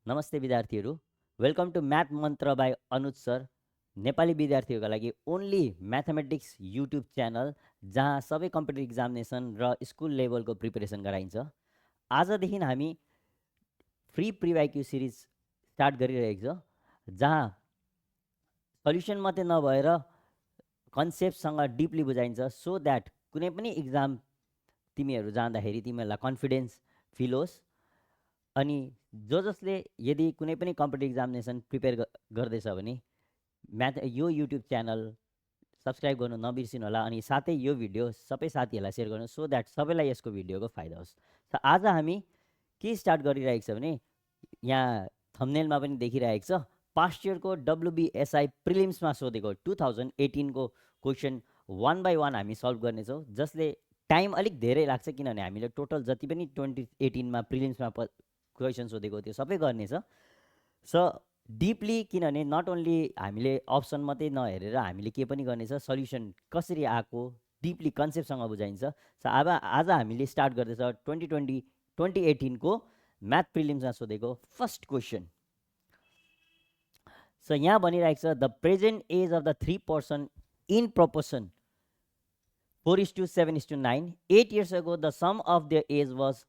नमस्ते विद्यार्थीहरू, welcome to math मन्त्र बाई अनुज सर। नेपाली विद्यार्थीहरूका लागि ओन्ली म्याथमेटिक्स युट्युब च्यानल जहाँ सबै कम्पिटेटिभ एक्जामिनेसन र स्कुल लेभलको प्रिपरेसन गराइन्छ। आजदेखि हामी फ्री प्रिवाइक्यू सिरिज स्टार्ट गरिरहेको छ, जहाँ सल्युसन मात्रै नभएर कन्सेप्टसँग डिपली बुझाइन्छ, सो द्याट कुनै पनि इक्जाम तिमीहरू जाँदाखेरि तिमीहरूलाई कन्फिडेन्स फिल होस्। अनि जसले यदि कुनै पनि कम्पिटेटिभ एक्जामिनेसन प्रिपेयर गर्दैछ भने यो युट्युब च्यानल सब्सक्राइब गर्नु नबिर्सिनु होला। अनि साथै यो भिडियो सबै साथीहरूलाई सेयर गर्नु, सो द्याट सबैलाई यसको भिडियोको फाइदा होस्। त आज हामी के स्टार्ट गरिरहेको छ भने, यहाँ थम्बनेलमा पनि देखिरहेको छ, पास्ट इयरको WBSI प्रिलिम्समा सोधेको 2018 को क्वेसन 1 बाई 1 हामी सल्भ गर्नेछौँ, जसले टाइम अलिक धेरै लाग्छ किनभने हामीले टोटल जति पनि 2018 प्रिलिम्समा क्वेसन सोधेको त्यो सबै गर्नेछ। सो डिपली, किनभने नट ओन्ली हामीले अप्सन मात्रै नहेरेर हामीले के पनि गर्नेछ, सल्युसन कसरी आएको डिपली कन्सेप्टसँग बुझाइन्छ। सो अब आज हामीले स्टार्ट गर्दैछ 2018 को म्याथ प्रिलिम्समा सोधेको फर्स्ट क्वेसन। सो यहाँ भनिरहेको छ, the present age of the 3 person in proportion 4:7:9, 8 years ago the sum of their age was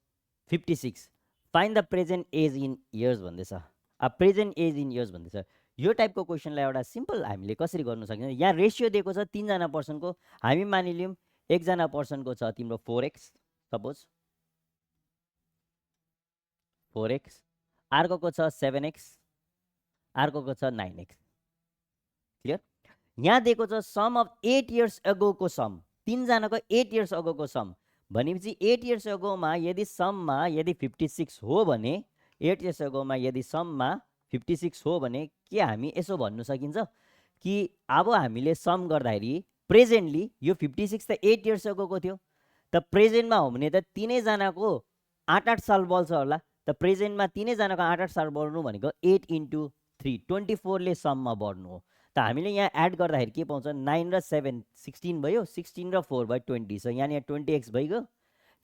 56. Find the present age in years भन्दैछ। प्रेजेन्ट एज इन इयर्स भन्दैछ। यो टाइपको क्वेसनलाई एउटा सिम्पल हामीले कसरी गर्नु सकिन्छ, यहाँ रेसियो दिएको छ 3 जना पर्सनको, हामी मानिलियौँ 1 जना पर्सनको छ तिम्रो 4x, सपोज 4x, अर्कोको छ 7x, अर्कोको छ 9x। क्लियर? यहाँ दिएको छ सम अफ 8 years ago को सम, 3 जनाको 8 years ago को सम भनेपछि 8 years ago मा यदि सममा यदि 56 हो भने, 8 years ago मा यदि सममा 56 हो भने के हामी यसो भन्नु सकिन्छ कि अब हामीले सम गर्दाखेरि प्रेजेन्टली यो 56 त 8 years ago को थियो, त प्रेजेन्टमा हो भने त तिनैजनाको 8-8 साल बल्छ होला। त प्रेजेन्टमा तिनैजनाको 8-8 साल बढ्नु भनेको 8 × 3 24 ले सममा बढ्नु हो। त हामीले यहाँ एड गर्दाखेरि के पाउँछ, 9 र 7 16 भयो, 16 र 4 भयो 20, सो यहाँनिर 20x भइगयो,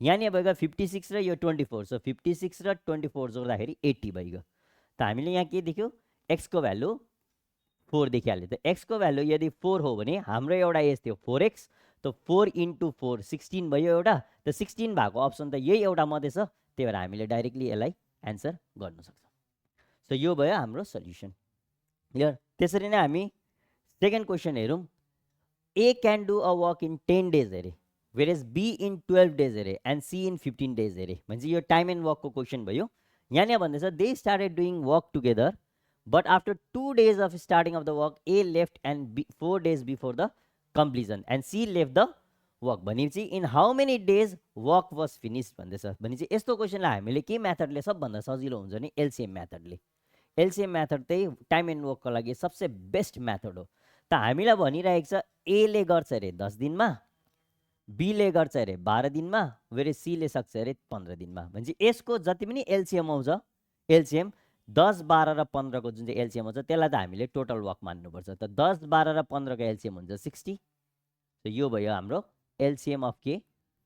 यहाँनिर भइगयो 56 र यो 24, सो 56 र 24 जोड्दाखेरि 80 भइगयो। त हामीले यहाँ के देख्यो, x को भ्यालु 4 देखिहाल्यो। त x को भ्यालु यदि 4 हो भने हाम्रो एउटा एज थियो 4x, त 4 × 4 16 भयो एउटा, त 16 भएको अप्सन त यही एउटा मात्रै छ, त्यही भएर हामीले डाइरेक्टली यसलाई एन्सर गर्न सक्छौँ। सो यो भयो हाम्रो सल्युसन। क्लियर? त्यसरी नै हामी सेकेन्ड क्वेसन हेरौँ। A can do a work in 10 days अरे, whereas B in 12 days अरे, and C in 15 days अरे। भनेपछि यो टाइम एन्ड वर्कको क्वेसन भयो। यहाँनिर भन्दैछ, they started doing work together, but after 2 days of starting of the work A left and 4 days before the completion and C left the work. भनेपछि in how many days work was finish भन्दैछ। भनेपछि यस्तो क्वेसनलाई हामीले के मेथडले सबभन्दा सजिलो हुन्छ नि, एलसिएम मेथडले। एलसिएम मेथड चाहिँ टाइम एन्ड वर्कको लागि सबसे बेस्ट मेथड हो। त हामीलाई भनिरहेको छ ए ले गर्छ अरे 10 दिनमा, बी ले गर्छ अरे 12 दिनमा, वेरे सी ले सक्छ अरे 15 दिनमा। भनेपछि यसको जति पनि एलसिएम आउँछ, एलसिएम 10, 12 र 15 को जुन चाहिँ एलसिएम आउँछ त्यसलाई त हामीले टोटल वर्क मान्नुपर्छ। त 10, 12 र 15 को एलसिएम हुन्छ 60। त यो भयो हाम्रो एलसिएम अफ के,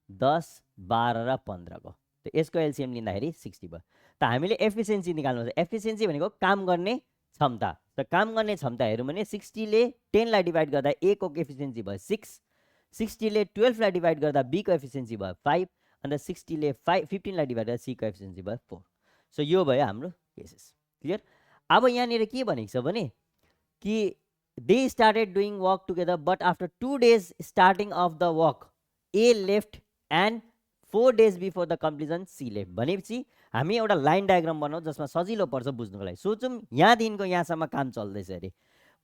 10, 12 र 15 को। त यसको एलसिएम लिँदाखेरि 60 भयो। त हामीले एफिसिएन्सी निकाल्नुपर्छ। एफिसिएन्सी भनेको काम गर्ने क्षमता। त काम गर्ने क्षमता हेरौँ भने 60 ले 10 लाई डिभाइड गर्दा ए को एफिसिएन्सी भयो 6, 60 ले 12 लाई डिभाइड गर्दा बी को एफिसिएन्सी भयो 5, अन्त 60 ले 15 लाई डिभाइड गर्दा सी को एफिसिएन्सी भयो 4। सो यो भयो हाम्रो केसेस। क्लियर? अब यहाँनिर के भनेको छ भने कि they started doing work together, but after 2 days starting of the work A left and 4 days before the completion C left. भनेपछि हामी एउटा लाइन डायग्राम बनाऊ जसमा सजिलो पर्छ बुझ्नुको लागि। सोचौँ यहाँदेखिको यहाँसम्म काम चल्दैछ अरे,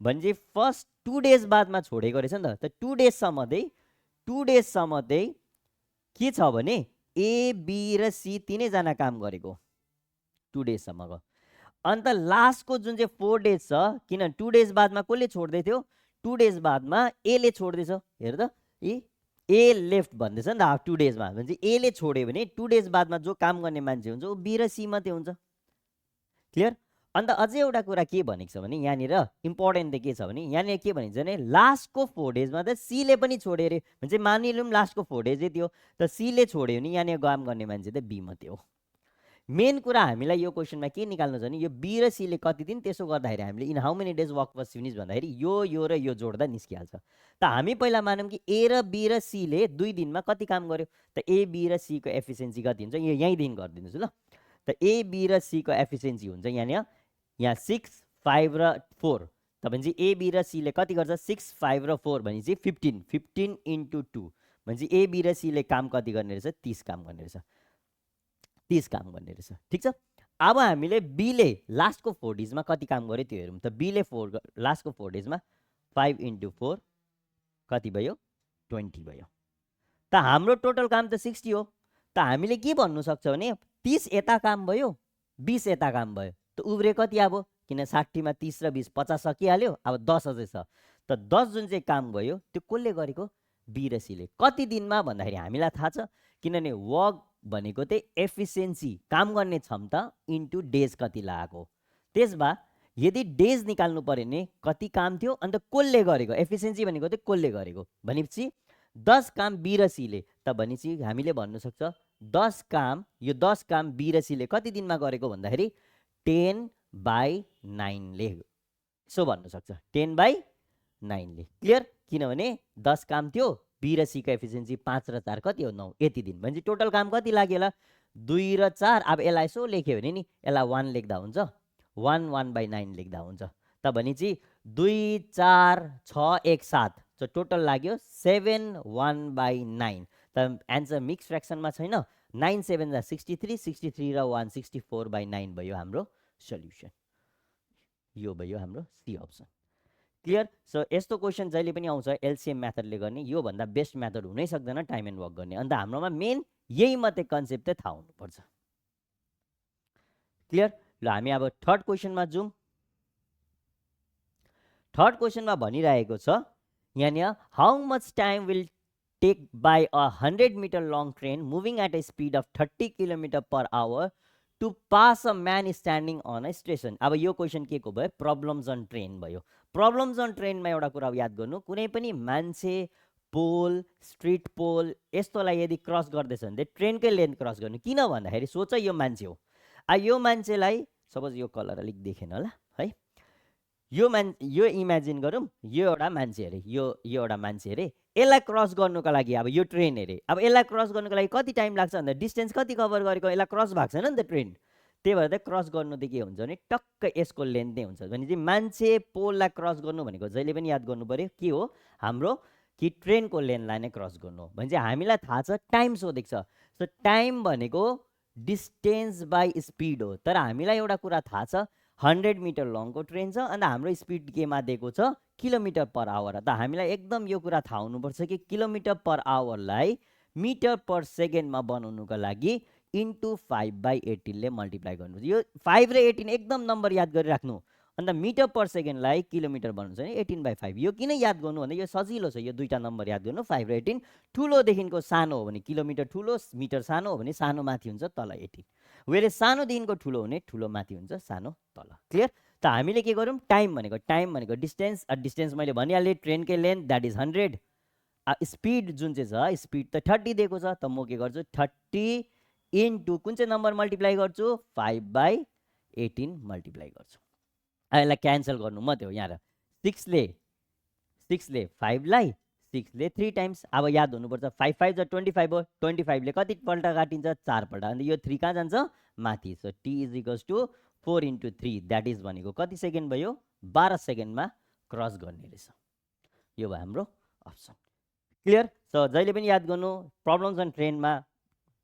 भने फर्स्ट 2 days बादमा छोडेको रहेछ नि त। 2 days सम्म चाहिँ के छ भने ए, बी र सी तिनैजना काम गरेको 2 days सम्मको। अन्त लास्टको जुन चाहिँ 4 days छ, किन 2 days बादमा कसले छोड्दै थियो, 2 days बादमा ए ले छोड्दैछ। हेर त, ए लेफ्ट भन्दैछ नि त 2 days मा। भने ए ले छोड्यो भने 2 days बादमा जो काम गर्ने मान्छे हुन्छ ऊ बी र सी मात्रै हुन्छ। क्लियर? अन्त अझै एउटा कुरा के भनेको छ भने यहाँनिर इम्पोर्टेन्ट त के छ भने यहाँनिर के भनेको छ भने लास्टको 4 days मा त सी ले पनि छोड्यो अरे। भने मानिलिउँ लास्टको 4 days थियो, त सी ले छोड्यो भने यहाँनिर काम गर्ने मान्छे त बी मात्रै हो। मेन कुरा हामीलाई यो क्वेसनमा के निकाल्नु छ भने यो बी र सीले कति दिन, त्यसो गर्दाखेरि हामीले in how many days work was finish भन्दाखेरि यो र यो जोड्दा निस्किहाल्छ। त हामी पहिला मानौँ कि ए र बी र सीले 2 दिनमा कति काम गर्यो, त ए बी र सीको एफिसियन्सी कति हुन्छ, यो यहीँदेखि गरिदिनुहोस् ल। त ए बी र सीको एफिसियन्सी हुन्छ यहाँ 6, 5 र 4, त भनेपछि ए बी र सीले कति गर्छ, 6, 5 र 4 भनेपछि 15 × 2 भनेपछि ए बी र सीले काम कति गर्ने रहेछ, 30 काम गर्ने रहेछ, 30 काम गर्ने रहेछ। ठिक छ। अब हामीले बीले लास्टको 4 डेजमा कति काम गर्यो त्यो हेरौँ। त बीले लास्टको 4 डेजमा 5 × 4 कति भयो, 20 भयो। त हाम्रो टोटल काम त 60 हो। त हामीले के भन्नु सक्छ भने 30 यता काम भयो, 20 यता काम भयो, त उब्रे कति अब, किन 60 मा 30 र 20 50 सकिहाल्यो, अब 10 अझै छ। त 10 जुन चाहिँ काम भयो त्यो कसले गरेको, बी र सीले। कति दिनमा भन्दाखेरि हामीलाई थाहा छ, किनभने वर्क भनेको चाहिँ एफिसियन्सी काम गर्ने क्षमता इन्टु डेज कति लागेको। त्यसमा यदि डेज निकाल्नु पर्यो भने कति काम थियो अन्त कसले गरेको, एफिसियन्सी भनेको चाहिँ कसले गरेको भनेपछि 10 काम बी र सीले, त भनेपछि हामीले भन्नु सक्छ 10 काम, यो 10 काम बी र सीले कति दिनमा गरेको भन्दाखेरि 10/9 ले, सो भन्नु सक्छ 10/9 ले। क्लियर। किनभने 10 काम थियो, बी र सीको एफिसियन्सी 5 र 4 कति हो, 9, यति दिन भनेपछि टोटल काम कति लाग्यो होला, 2 र 4। अब यसलाई यसो लेख्यो भने नि यसलाई 1 लेख्दा हुन्छ, 1/9 लेख्दा हुन्छ। त भनेपछि 2, 4, 6, 1, 7, सो टोटल लाग्यो 7 1/9। त एन्सर मिक्स फ्र्याक्सनमा छैन, 9 7 जा 63, 63 र 1 64/9 भयो हाम्रो सल्युसन। यो भयो हाम्रो सी अप्सन। क्लियर। सो यस्तो क्वेसन जहिले पनि आउँछ एलसीएम मेथडले गर्ने, यो भन्दा बेस्ट मेथड हुनै सक्दैन टाइम एन्ड वर्क गर्ने। अन्त हाम्रोमा मेन यही मात्रै कन्सेप्ट चाहिँ थाहा हुनुपर्छ। क्लियर। ल हामी अब थर्ड क्वेसनमा जाउँ। थर्ड क्वेसनमा भनिरहेको छ यहाँ how much time will take by a 100 metre long train moving at a speed of 30 km/h to pass a man standing on a station. अब यो क्वेसन के को भयो, प्रब्लम्स अन ट्रेन भयो। प्रब्लम्स अन ट्रेनमा एउटा कुरा याद गर्नु, कुनै पनि मान्छे, पोल, स्ट्रिट पोल यस्तोलाई यदि क्रस गर्दैछ भने ट्रेनकै लेन्थ क्रस गर्नु। किन भन्दाखेरि सोच यो मान्छे हो, यो मान्छेलाई सपोज यो कलर अलिक देखेन होला है, यो इमेजिन गरौँ, यो एउटा मान्छे अरे, यो एउटा मान्छे अरे, यसलाई क्रस गर्नुको लागि अब यो ट्रेन अरे, अब यसलाई क्रस गर्नुको लागि कति टाइम लाग्छ भन्दा डिस्टेन्स कति कभर गरेको, यसलाई क्रस भएको छैन नि त ट्रेन। त्यही भएर चाहिँ क्रस गर्नु त के हुन्छ भने टक्क यसको लेन्थ नै हुन्छ। भनेपछि मान्छे पोललाई क्रस गर्नु भनेको जहिले पनि याद गर्नु पर्यो के हो हाम्रो, कि ट्रेनको लेन्थलाई नै क्रस गर्नु। भनेपछि हामीलाई थाहा छ टाइम सोधेको छ, सो टाइम भनेको डिस्टेन्स बाई स्पिड हो। तर हामीलाई एउटा कुरा थाहा छ 100 मिटर लङको ट्रेन छ, अन्त हाम्रो स्पिड केमा दिएको छ, km/h। त हामीलाई एकदम यो कुरा थाहा हुनुपर्छ कि km/h लाई मिटर पर सेकेन्डमा बनाउनुको लागि इन्टु 5/18 ले मल्टिप्लाई गर्नु। यो 5 र 18 एकदम नम्बर याद गरिराख्नु। अन्त मिटर पर सेकेन्डलाई किलोमिटर बनाउनु छ भने 18/5। यो किन याद गर्नु भन्दा यो सजिलो छ, यो दुईटा नम्बर याद गर्नु 5 र 18। ठुलोदेखिको सानो हो भने किलोमिटर ठुलो, मिटर सानो हो भने सानो माथि हुन्छ तल 18, वेरे सानोदेखिको ठुलो हुने ठुलो माथि हुन्छ सानो तल। क्लियर। त हामीले के गरौँ, टाइम भनेको डिस्टेन्स, डिस्टेन्स मैले भनिहालेँ ट्रेनकै लेन्थ द्याट इज 100। स्पिड जुन चाहिँ छ, स्पिड त 30 दिएको छ, त म के गर्छु 30 इन्टु कुन चाहिँ नम्बर मल्टिप्लाई गर्छु, 5/18 मल्टिप्लाई गर्छु। यसलाई क्यान्सल गर्नु मात्रै हो। यहाँ 6 ले 5 लाई 6 ले 3 टाइम्स। अब याद हुनुपर्छ 5 5 जा 25 हो, 25 ले कति पल्ट काटिन्छ, 4 पल्ट। अन्त यो 3 कहाँ जान्छ, माथि। सो t = 4 × 3 द्याट इज भनेको कति सेकेन्ड भयो, 12 सेकेन्डमा क्रस गर्ने रहेछ। यो भयो हाम्रो अप्सन। क्लियर। सो जहिले पनि याद गर्नु प्रब्लम्स अन ट्रेनमा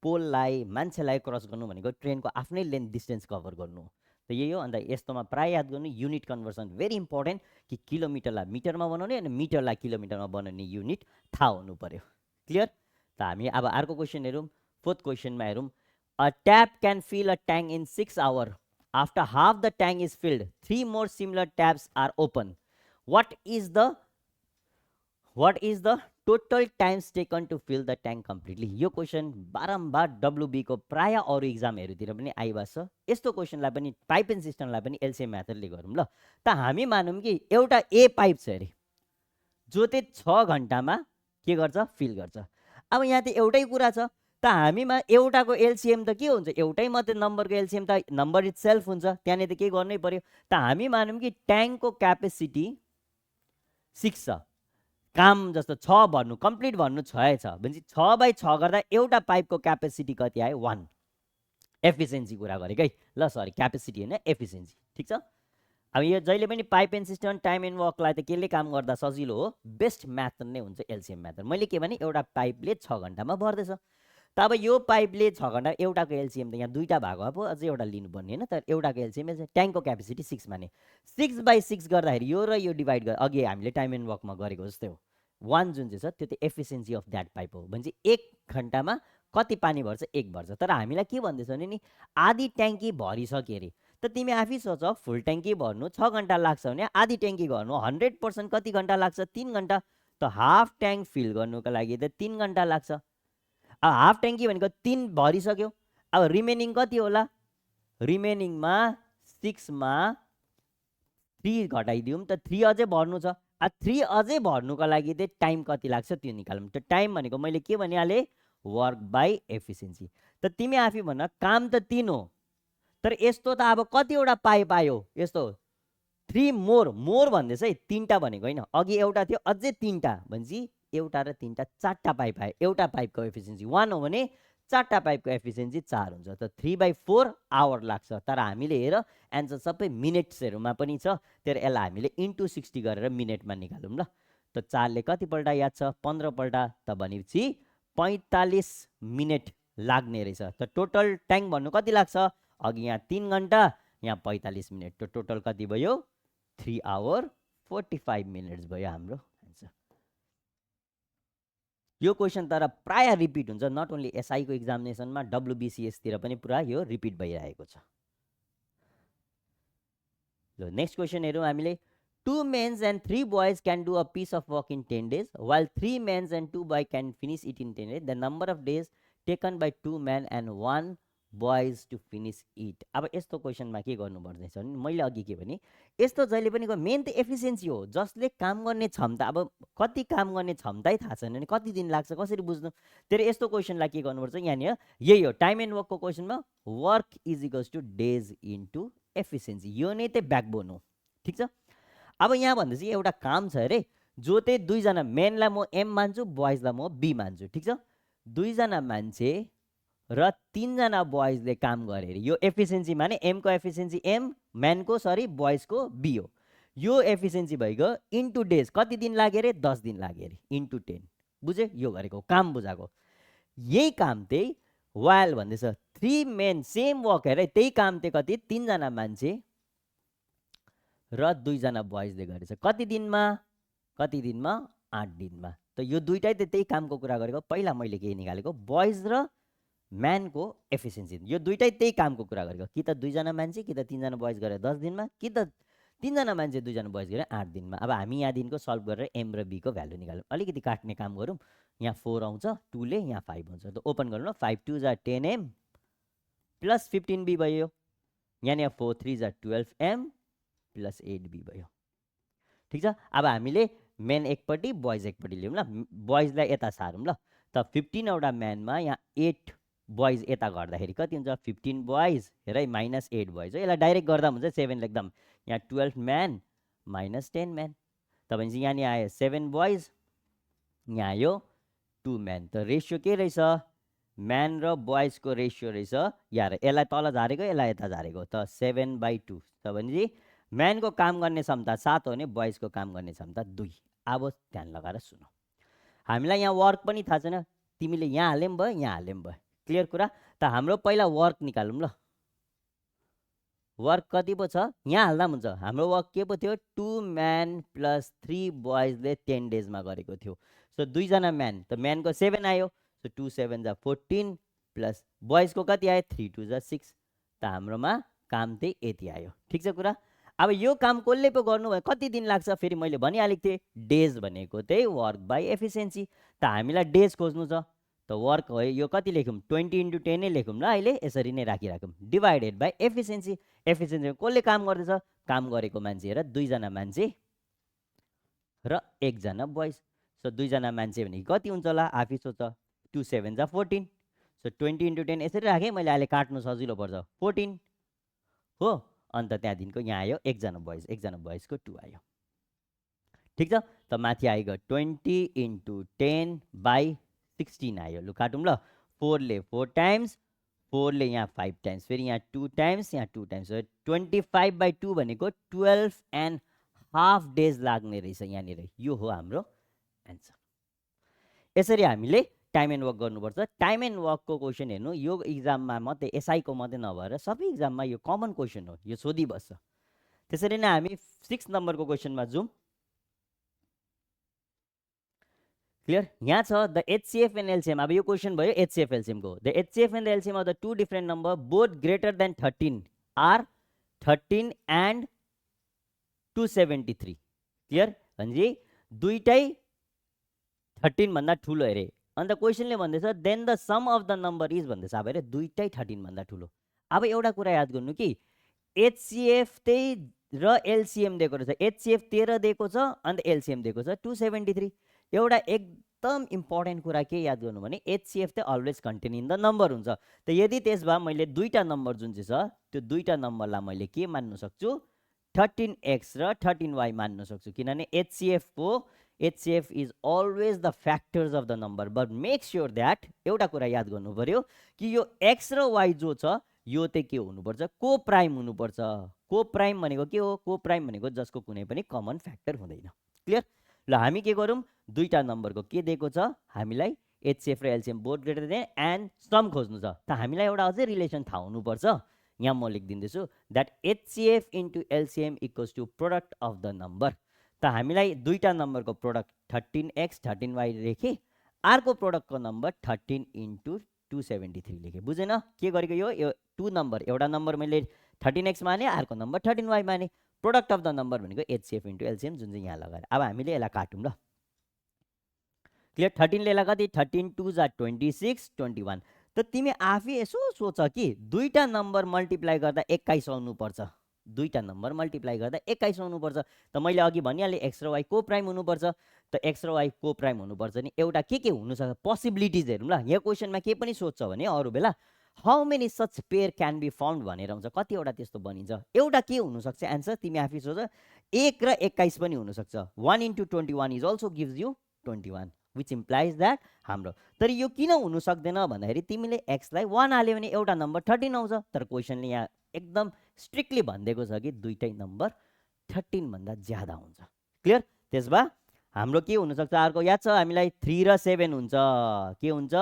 पोललाई, मान्छेलाई क्रस गर्नु भनेको ट्रेनको आफ्नै लेन्थ डिस्टेन्स कभर गर्नु। त यही हो। अन्त यस्तोमा प्राय याद गर्नु युनिट कन्भर्सन भेरी इम्पोर्टेन्ट, कि किलोमिटरलाई मिटरमा बनाउने अनि मिटरलाई किलोमिटरमा बनाउने युनिट थाहा हुनु पर्यो। क्लियर। त हामी अब अर्को क्वेसन हेरौँ। फोर्थ क्वेसनमा हेरौँ। A tap can fill a tank in 6 hour. After half the tank is filled 3 more similar taps are open. What is the total times taken to fill the tank completely. यो question बारम्बार WB को प्राय अरू इक्जामहरूतिर पनि आइबस्छ। यस्तो क्वेसनलाई पनि pipe and सिस्टमलाई पनि एलसीएम मेथडले गरौँ ल। त हामी मानौँ कि एउटा ए पाइप छ अरे, जो चाहिँ 6 घन्टामा के गर्छ, फिल गर्छ। अब यहाँ त एउटै कुरा छ, त हामीमा एउटाको एलसिएम त के हुन्छ, एउटै मात्रै नम्बरको एलसिएम त नम्बर इटसेल्फ हुन्छ, त्यहाँनिर त के गर्नै पर्यो। त हामी मानौँ कि ट्याङ्कको क्यापेसिटी 6 छ, काम जस्तो 6 भन्नु कम्प्लिट भन्नु 6 छ भनेपछि 6/6 गर्दा एउटा पाइपको क्यापेसिटी कति आयो, 1। एफिसियन्सी कुरा गरेको है, ल सरी क्यापेसिटी होइन एफिसियन्सी, ठिक छ। अब यो जहिले पनि pipe and system time and वर्कलाई त केले काम गर्दा सजिलो हो, बेस्ट मेथड नै हुन्छ एलसिएम मेथड। मैले के भने एउटा पाइपले 6 घन्टामा भर्दैछ, त अब यो पाइपले 6 घन्टा, एउटाको एलसिएम त यहाँ दुईवटा भएको पो अझै एउटा लिनुपर्ने होइन, तर एउटाको एलसिएम ट्याङ्कको क्यापेसिटी 6 माने 6/6 गर्दाखेरि यो र यो डिभाइड गरेर अघि हामीले टाइम एन्ड वर्कमा गरेको जस्तै हो, 1 जुन चाहिँ छ त्यो त एफिसियन्सी अफ द्याट पाइप हो। भनेपछि 1 घन्टामा कति पानी भर्छ, 1 भर्छ। तर हामीलाई के भन्दैछ भने नि आधी ट्याङ्की भरिसक्यो अरे, त तिमी आफै सोच, फुल ट्याङ्की भर्नु 6 घन्टा लाग्छ भने आधी ट्याङ्की गर्नु 100% कति घन्टा लाग्छ, 3 घन्टा। त हाफ ट्याङ्क फिल गर्नुको लागि त 3 घन्टा लाग्छ। अब हाफ ट्याङ्की भनेको 3 भरिसक्यो, अब रिमेनिङ कति होला, रिमेनिङमा 6मा 3 घटाइदिउँ त 3 अझै भर्नु छ। अब 3 अझै भर्नुको लागि चाहिँ टाइम कति लाग्छ त्यो निकालौँ। त टाइम भनेको मैले के भनिहालेँ, वर्क बाई एफिसियन्सी। त तिमी आफै भन, काम त 3 हो, तर यस्तो त अब कतिवटा पाइप आयो, यस्तो 3 मोर भन्दैछ है, 3टा भनेको होइन, अघि एउटा थियो अझै 3टा भनेपछि एउटा र 3टा 4टा पाइप आयो। एउटा पाइपको एफिसियन्सी 1 हो भने 4टा पाइपको एफिसियन्सी 4 हुन्छ, त 3/4 आवर लाग्छ। तर हामीले हेर एन्सर सबै मिनट्सहरूमा पनि छ, तर यसलाई हामीले इन्टु 60 गरेर मिनटमा निकालौँ ल। त 4ले कतिपल्ट याद छ, 15 पल्ट, त भनेपछि 45 मिनट लाग्ने रहेछ। त टोटल ट्याङ्क भन्नु कति लाग्छ, अघि यहाँ 3 घन्टा, यहाँ 45 मिनट, त टोटल कति भयो, 3 आवर 45 मिनट्स भयो हाम्रो आन्सर। यो क्वेसन तर प्राय रिपिट हुन्छ, नट ओन्ली एसआईको एक्जामिनेसनमा, डब्लुबिसिएसतिर पनि पुरा यो रिपिट भइरहेको छ। ल नेक्स्ट क्वेसन हेरौँ हामीले। 2 men and 3 boys can do a piece of work in 10 days, while 3 men and 2 boys can finish it in 10 days. The number of days taken by 2 men and 1 boys to finish it. अब यस्तो क्वेसनमा के गर्नुपर्दैछ भने मैले अघि के भने, यस्तो जहिले पनि मेन त एफिसियन्सी हो, जसले काम गर्ने क्षमता, अब कति काम गर्ने क्षमतै थाहा छैन भने कति दिन लाग्छ कसरी बुझ्नु। तर यस्तो क्वेसनलाई के गर्नुपर्छ, यहाँनिर यही हो टाइम एन्ड वर्कको क्वेसनमा work is equals to days into efficiency, यो नै त ब्याकबोन हो, ठिक छ। अब यहाँ भन्दैछ एउटा काम छ अरे, जो चाहिँ दुईजना मेनलाई म एम मान्छु, बोइजलाई म बी मान्छु, ठिक छ। दुईजना मान्छे र 3जना बोइजले काम गरे अरे, यो एफिसियन्सी माने एमको एफिसियन्सी एम, म्यानको सरी बोइजको बी हो। यो एफिसियन्सी भइगयो इन्टु डेज, कति दिन लाग्यो अरे, 10 दिन लाग्यो अरे, इन्टु 10, बुझ्यो, यो गरेको काम बुझाएको। यही काम चाहिँ वाइल भन्दैछ 3 मेन सेम वर्क अरे, त्यही काम चाहिँ कति, 3जना मान्छे र 2जना बोइजले गरेछ, कति दिनमा, 8 दिनमा। त यो दुइटै त त्यही कामको कुरा गरेको, पहिला मैले के निकालेको, बोइज र म्यानको एफिसियन्सी, यो दुइटै त्यही कामको कुरा गरेको, कि त 2जना मान्छे कि त 3जना बोइज गरेर 10 दिनमा, कि त 3जना मान्छे 2जना बोइज गरेर 8 दिनमा। अब हामी यहाँदेखिको सल्भ गरेर एम र बीको भ्यालु निकालौँ, अलिकति काट्ने काम गरौँ। यहाँ 4 आउँछ, 2ले यहाँ 5 हुन्छ, त ओपन गरौँ न, 5 2 जा 10m प्लस 15b भयो, यहाँ 4 3 जा 12m प्लस 8b भयो, ठिक छ। अब हामीले मेन एकपट्टि बोइज एकपट्टि लियौँ ल, बोइजलाई यता सारौँ ल। त 15वटा म्यानमा यहाँ 8 बोइज यता गर्दाखेरि कति हुन्छ, 15 बोइज हेर है माइनस 8 बोइज हो, यसलाई डाइरेक्ट गर्दा हुन्छ 7 लेख्दा, यहाँ 12 म्यान माइनस 10 म्यान, त भनेपछि यहाँ आयो 7 बोइज, यहाँ आयो 2 म्यान। त रेसियो के रहेछ, म्यान र बोइजको रेसियो रहेछ, यहाँ यसलाई तल झारेको यसलाई यता झारेको, त 7/2, त भनेपछि म्यानको काम गर्ने क्षमता 7 हो भने बोइजको काम गर्ने क्षमता 2। अब ध्यान लगाएर सुन, हामीलाई यहाँ वर्क पनि थाहा छैन, तिमीले यहाँ हाले पनि भयो, यहाँ हाले पनि भयो, क्लियर कुरा। त हाम्रो पहिला वर्क निकालौँ ल, वर्क कति पो छ, यहाँ हाल्दा पनि हुन्छ। हाम्रो वर्क के पो थियो, 2 म्यान प्लस 3 बोइजले 10 डेजमा गरेको थियो। सो 2जना म्यान, त म्यानको 7 आयो, सो 2 7 जा 14 प्लस बोइजको कति आयो, 3 2 जा 6, त हाम्रोमा काम चाहिँ यति आयो, ठिक छ कुरा। अब यो काम कसले पो गर्नुभयो, कति दिन लाग्छ, फेरि मैले भनिहालेको थिएँ डेज भनेको चाहिँ वर्क बाई एफिसियन्सी। त हामीलाई डेज खोज्नु छ, त वर्क हो यो कति लेखौँ, 20 × 10 नै लेखौँ ल, अहिले यसरी नै राखिराखौँ, डिभाइडेड बाई एफिसियन्सी। एफिसियन्सी कसले काम गर्दैछ, काम गरेको मान्छे र 2जना मान्छे र 1जना बोइज। सो 2जना मान्छे भने कति हुन्छ होला, आफै सोच, 2 7 जा 14, सो 20 इन्टु 10 यसरी राखेँ मैले, अहिले काट्नु सजिलो पर्छ, 14 हो। अन्त त्यहाँदेखिको यहाँ आयो एकजना बोइजको 2 आयो। ठिक छ, त माथि आइगयो 20 इन्टु 10/16 आयो। लु काटौँ ल, 4 ले 4 टाइम्स, 4 ले यहाँ 5 टाइम्स, फेरि यहाँ 2 टाइम्स, यहाँ 2 टाइम्स, 25/2 भनेको 12.5 डेज लाग्ने रहेछ यहाँनिर। यो हो हाम्रो एन्सर। यसरी हामीले टाइम एन्ड वर्क गर्नुपर्छ। टाइम एन्ड वर्कको क्वेसन हेर्नु, यो इक्जाममा मात्रै, एसआईको मात्रै नभएर सबै इक्जाममा यो कमन क्वेसन हो, यो सोधिबस्छ। त्यसरी नै हामी 6 नम्बरको क्वेसनमा जाउँ। क्लियर, यहाँ छ द एचसिएफ एन्ड एलसिएम। अब यो क्वेसन भयो एचसिएफ एलसिएमको। The HCF and the LCM of the two different number both greater than 13 are 13 and 273। Clear, भनेपछि दुईटै 13 भन्दा ठुलो अरे। अन्त क्वेसनले भन्दैछ then the sum of the number is भन्दैछ। अब हेरे दुईटै 13 भन्दा ठुलो। अब एउटा कुरा याद गर्नु कि एचसिएफ त्यही र एलसिएम दिएको रहेछ। एचसिएफ 13 दिएको छ, अन्त एलसिएम दिएको छ 273। एउटा एकदम इम्पोर्टेन्ट कुरा के याद गर्नु भने एचसिएफ चाहिँ always contain in the number हुन्छ। त यदि त्यस भए मैले दुईटा नम्बर जुन चाहिँ छ त्यो दुईटा नम्बरलाई मैले के मान्नु सक्छु, 13x र 13y मान्न सक्छु। किनभने HCF is always the factors of the number. But make sure that एउटा कुरा याद गर्नु पर्यो कि यो एक्स र वाई जो छ यो चाहिँ के हुनुपर्छ, को प्राइम हुनुपर्छ। को प्राइम भनेको के हो, को प्राइम भनेको जसको कुनै पनि कमन फ्याक्टर हुँदैन। क्लियर, ल हामी के गरौँ, दुईटा नम्बरको के दिएको छ हामीलाई, एचसिएफ र LCM both greater than and some खोज्नु छ। त हामीलाई एउटा अझै रिलेसन थाहा हुनुपर्छ। यहाँ म लेखिदिँदैछु that HCF into LCM equals to product of the number. त हामीलाई दुईटा नम्बरको प्रोडक्ट 13x 13y लेखेँ, अर्को प्रोडक्टको नम्बर 13 इन्टु 273 लेखेँ। बुझेन के गरेको, यो 2 नम्बर, एउटा नम्बर मैले 13x माने, अर्को नम्बर 13y माने। प्रोडक्ट अफ द नम्बर भनेको एचसिएफ इन्टु एलसिएम जुन चाहिँ यहाँ लगाएर। अब हामीले यसलाई काटौँ ल। क्लियर, 13 ले कति, 13 2 जा 26 21। त तिमी आफै यसो सोच कि दुईटा नम्बर मल्टिप्लाई गर्दा 21 आउनुपर्छ, दुईटा नम्बर मल्टिप्लाई गर्दा 21 आउनुपर्छ। त मैले अघि भनिहालेँ एक्स र वाई को प्राइम हुनुपर्छ। त एक्स र वाई को प्राइम हुनुपर्छ नि एउटा के हुनसक्छ पोसिबिलिटिज हेरौँ ल। यहाँ क्वेसनमा के पनि सोध्छ भने अरू बेला how many such pair can be found भनेर आउँछ, कतिवटा त्यस्तो बनिन्छ। एउटा के हुनसक्छ एन्सर, तिमी आफै सोच, 1 र 21 पनि हुनसक्छ। 1 into 21 is also gives you 21 which implies that हाम्रो। तर यो किन हुनु सक्दैन भन्दाखेरि तिमीले एक्सलाई 1 हाल्यो भने एउटा नम्बर 13 आउँछ। तर क्वेसनले यहाँ एकदम स्ट्रिक्टली भनिदिएको छ कि दुईटै नम्बर 13 भन्दा ज्यादा हुन्छ। क्लियर, त्यस भए हाम्रो के हुनसक्छ अर्को याद छ हामीलाई, 3 र 7 हुन्छ। के हुन्छ,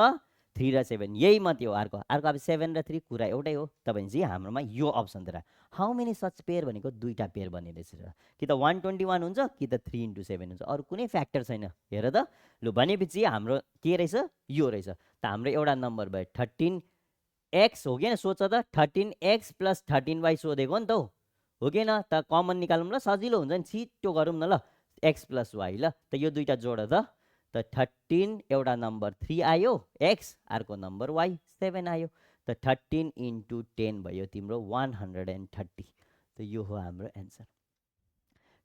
3 र 7, यही मात्रै हो। अर्को अब 7 र 3 कुरा एउटै हो। तपाईँ चाहिँ हाम्रोमा यो अप्सन दिएर हाउ मेनी सच पेयर भनेको दुईटा पेयर बनिरहेछ, कि त 121 हुन्छ कि त 3 इन्टु 7 हुन्छ, अरू कुनै फ्याक्टर छैन। हेर त, लु भनेपछि हाम्रो के रहेछ, यो रहेछ। त हाम्रो एउटा नम्बर भयो 13x हो कि सोच त, 13x प्लस 13y सोधेको नि त हो कि न। त कमन निकालौँ ल, सजिलो हुन्छ नि, छिटो गरौँ न ल, x प्लस y। ल त यो दुईटा जोड त 13 एउटा नम्बर 3 आयो x, अर्को नम्बर y 7 आयो। त 13 इन्टु 10 भयो तिम्रो 130। त यो हो हाम्रो एन्सर।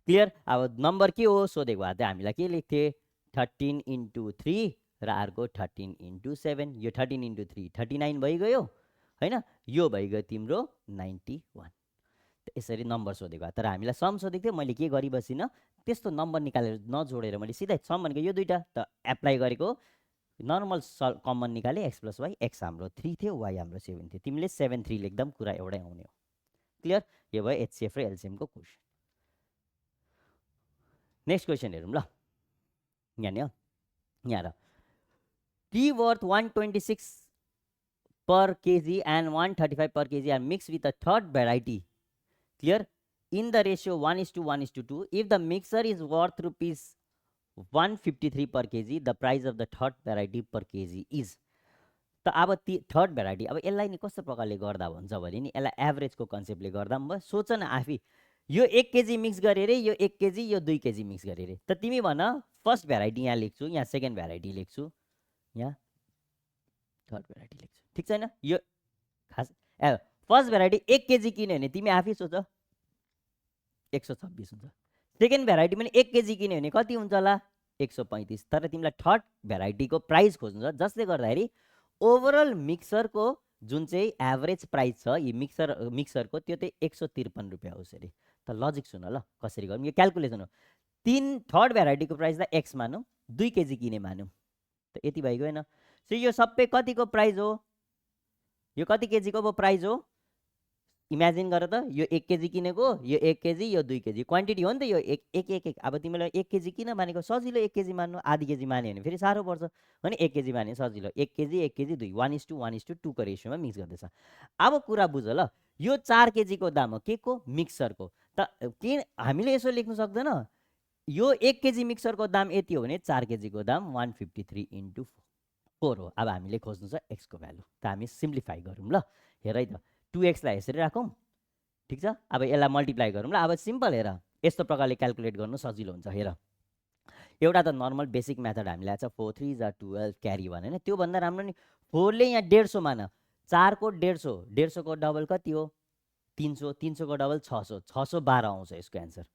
क्लियर, अब नम्बर के हो सोधेको भए त हामीलाई के लेख्थे, 13 इन्टु 3 र अर्को 13 इन्टु 7। यो 13 इन्टु 3 39 भइगयो होइन, यो भइगयो तिम्रो 91। यसरी नम्बर सोधेको भए। तर हामीलाई सम सोधेको थियो, मैले के गरिबसिनँ त्यस्तो नम्बर निकालेर नजोडेर मैले सिधै सम भनेको यो दुईटा त एप्लाई गरेको, नर्मल कमन निकालेँ, एक्स प्लस वाई। एक्स हाम्रो 3 थियो, वाई हाम्रो 7 थियो। तिमीले 7 3 लेख्दा पनि कुरा एउटै आउने हो। क्लियर, यो भयो एचसिएफ र एलसिएमको क्वेसन। नेक्स्ट क्वेसन हेरौँ ल। यहाँ यहाँ र T worth 126 per kg and 135 per kg are mixed with a third variety. Clear, in the ratio 1:1:2. If the mixture is worth rupees 153 per kg, the price of the third variety per kg is। त अब third variety, अब यसलाई नि कस्तो प्रकारले गर्दा भन्छ भने नि, यसलाई एभरेजको कन्सेप्टले गर्दा पनि भयो। सोच न आफै, यो 1 केजी मिक्स गरे रे, यो 1 केजी, यो 2 केजी मिक्स गरे रे। त तिमी भन फर्स्ट भेराइटी यहाँ लेख्छु, यहाँ सेकेन्ड भेराइटी लेख्छु, यहाँ थर्ड भेराइटी लेख्छु, ठिक छैन। यो खास फर्स्ट भेराइटी 1 केजी किन्यो भने तिमी आफै सोच 126 हुन्छ। सेकेन्ड भेराइटी पनि 1 केजी किन्यो भने कति हुन्छ होला, 135। तर तिमीलाई थर्ड भेराइटीको प्राइस खोज्नु छ, जसले गर्दाखेरि ओभरअल मिक्सरको जुन चाहिँ एभरेज प्राइस छ यी मिक्सरको त्यो चाहिँ 153 रुपियाँ हो अरे। त लजिक सुन ल कसरी गरौँ, यो क्यालकुलेसन हो। थर्ड भेराइटीको प्राइसलाई एक्स मानौँ, 2 केजी किने मानौँ, त यति भइगयो होइन। सो यो सबै कतिको प्राइस हो, यो कति केजीको पो प्राइस हो, इमेजिन गर त। यो 1 केजी किनेको, यो 1 केजी, यो 2 केजी, क्वान्टिटी हो नि त यो एक एक एक एक। अब तिमीलाई 1 केजी किन मानेको, सजिलो 1 केजी मान्नु, आधी केजी मान्यो भने फेरि साह्रो पर्छ भने 1 केजी माने सजिलो। 1 केजी 2, 1:1:2 को रेसियोमा मिक्स गर्दैछ। अब कुरा बुझ ल, यो 4 केजीको दाम हो के को, मिक्सरको। त के हामीले यसो लेख्नु सक्दैन, यो 1 केजी मिक्सरको दाम यति हो भने 4 केजीको दाम 153 × 4 हो। अब हामीले खोज्नु छ एक्सको भ्यालु, त हामी सिम्प्लिफाई गरौँ ल। हेर है त, 2x लाई यसरी राखौँ, ठिक छ। अब यसलाई मल्टिप्लाई गरौँ ल। अब सिम्पल, हेर यस्तो प्रकारले क्यालकुलेट गर्नु सजिलो हुन्छ। हेर एउटा त नर्मल बेसिक मेथड हामीले आएको छ, 4 3 = 12 क्यारी 1 होइन। त्योभन्दा राम्रो नि 4 ले यहाँ 150 मान, 4 को 150, 150 को डबल कति हो 300, 300 को डबल 600, 612 आउँछ यसको एन्सर।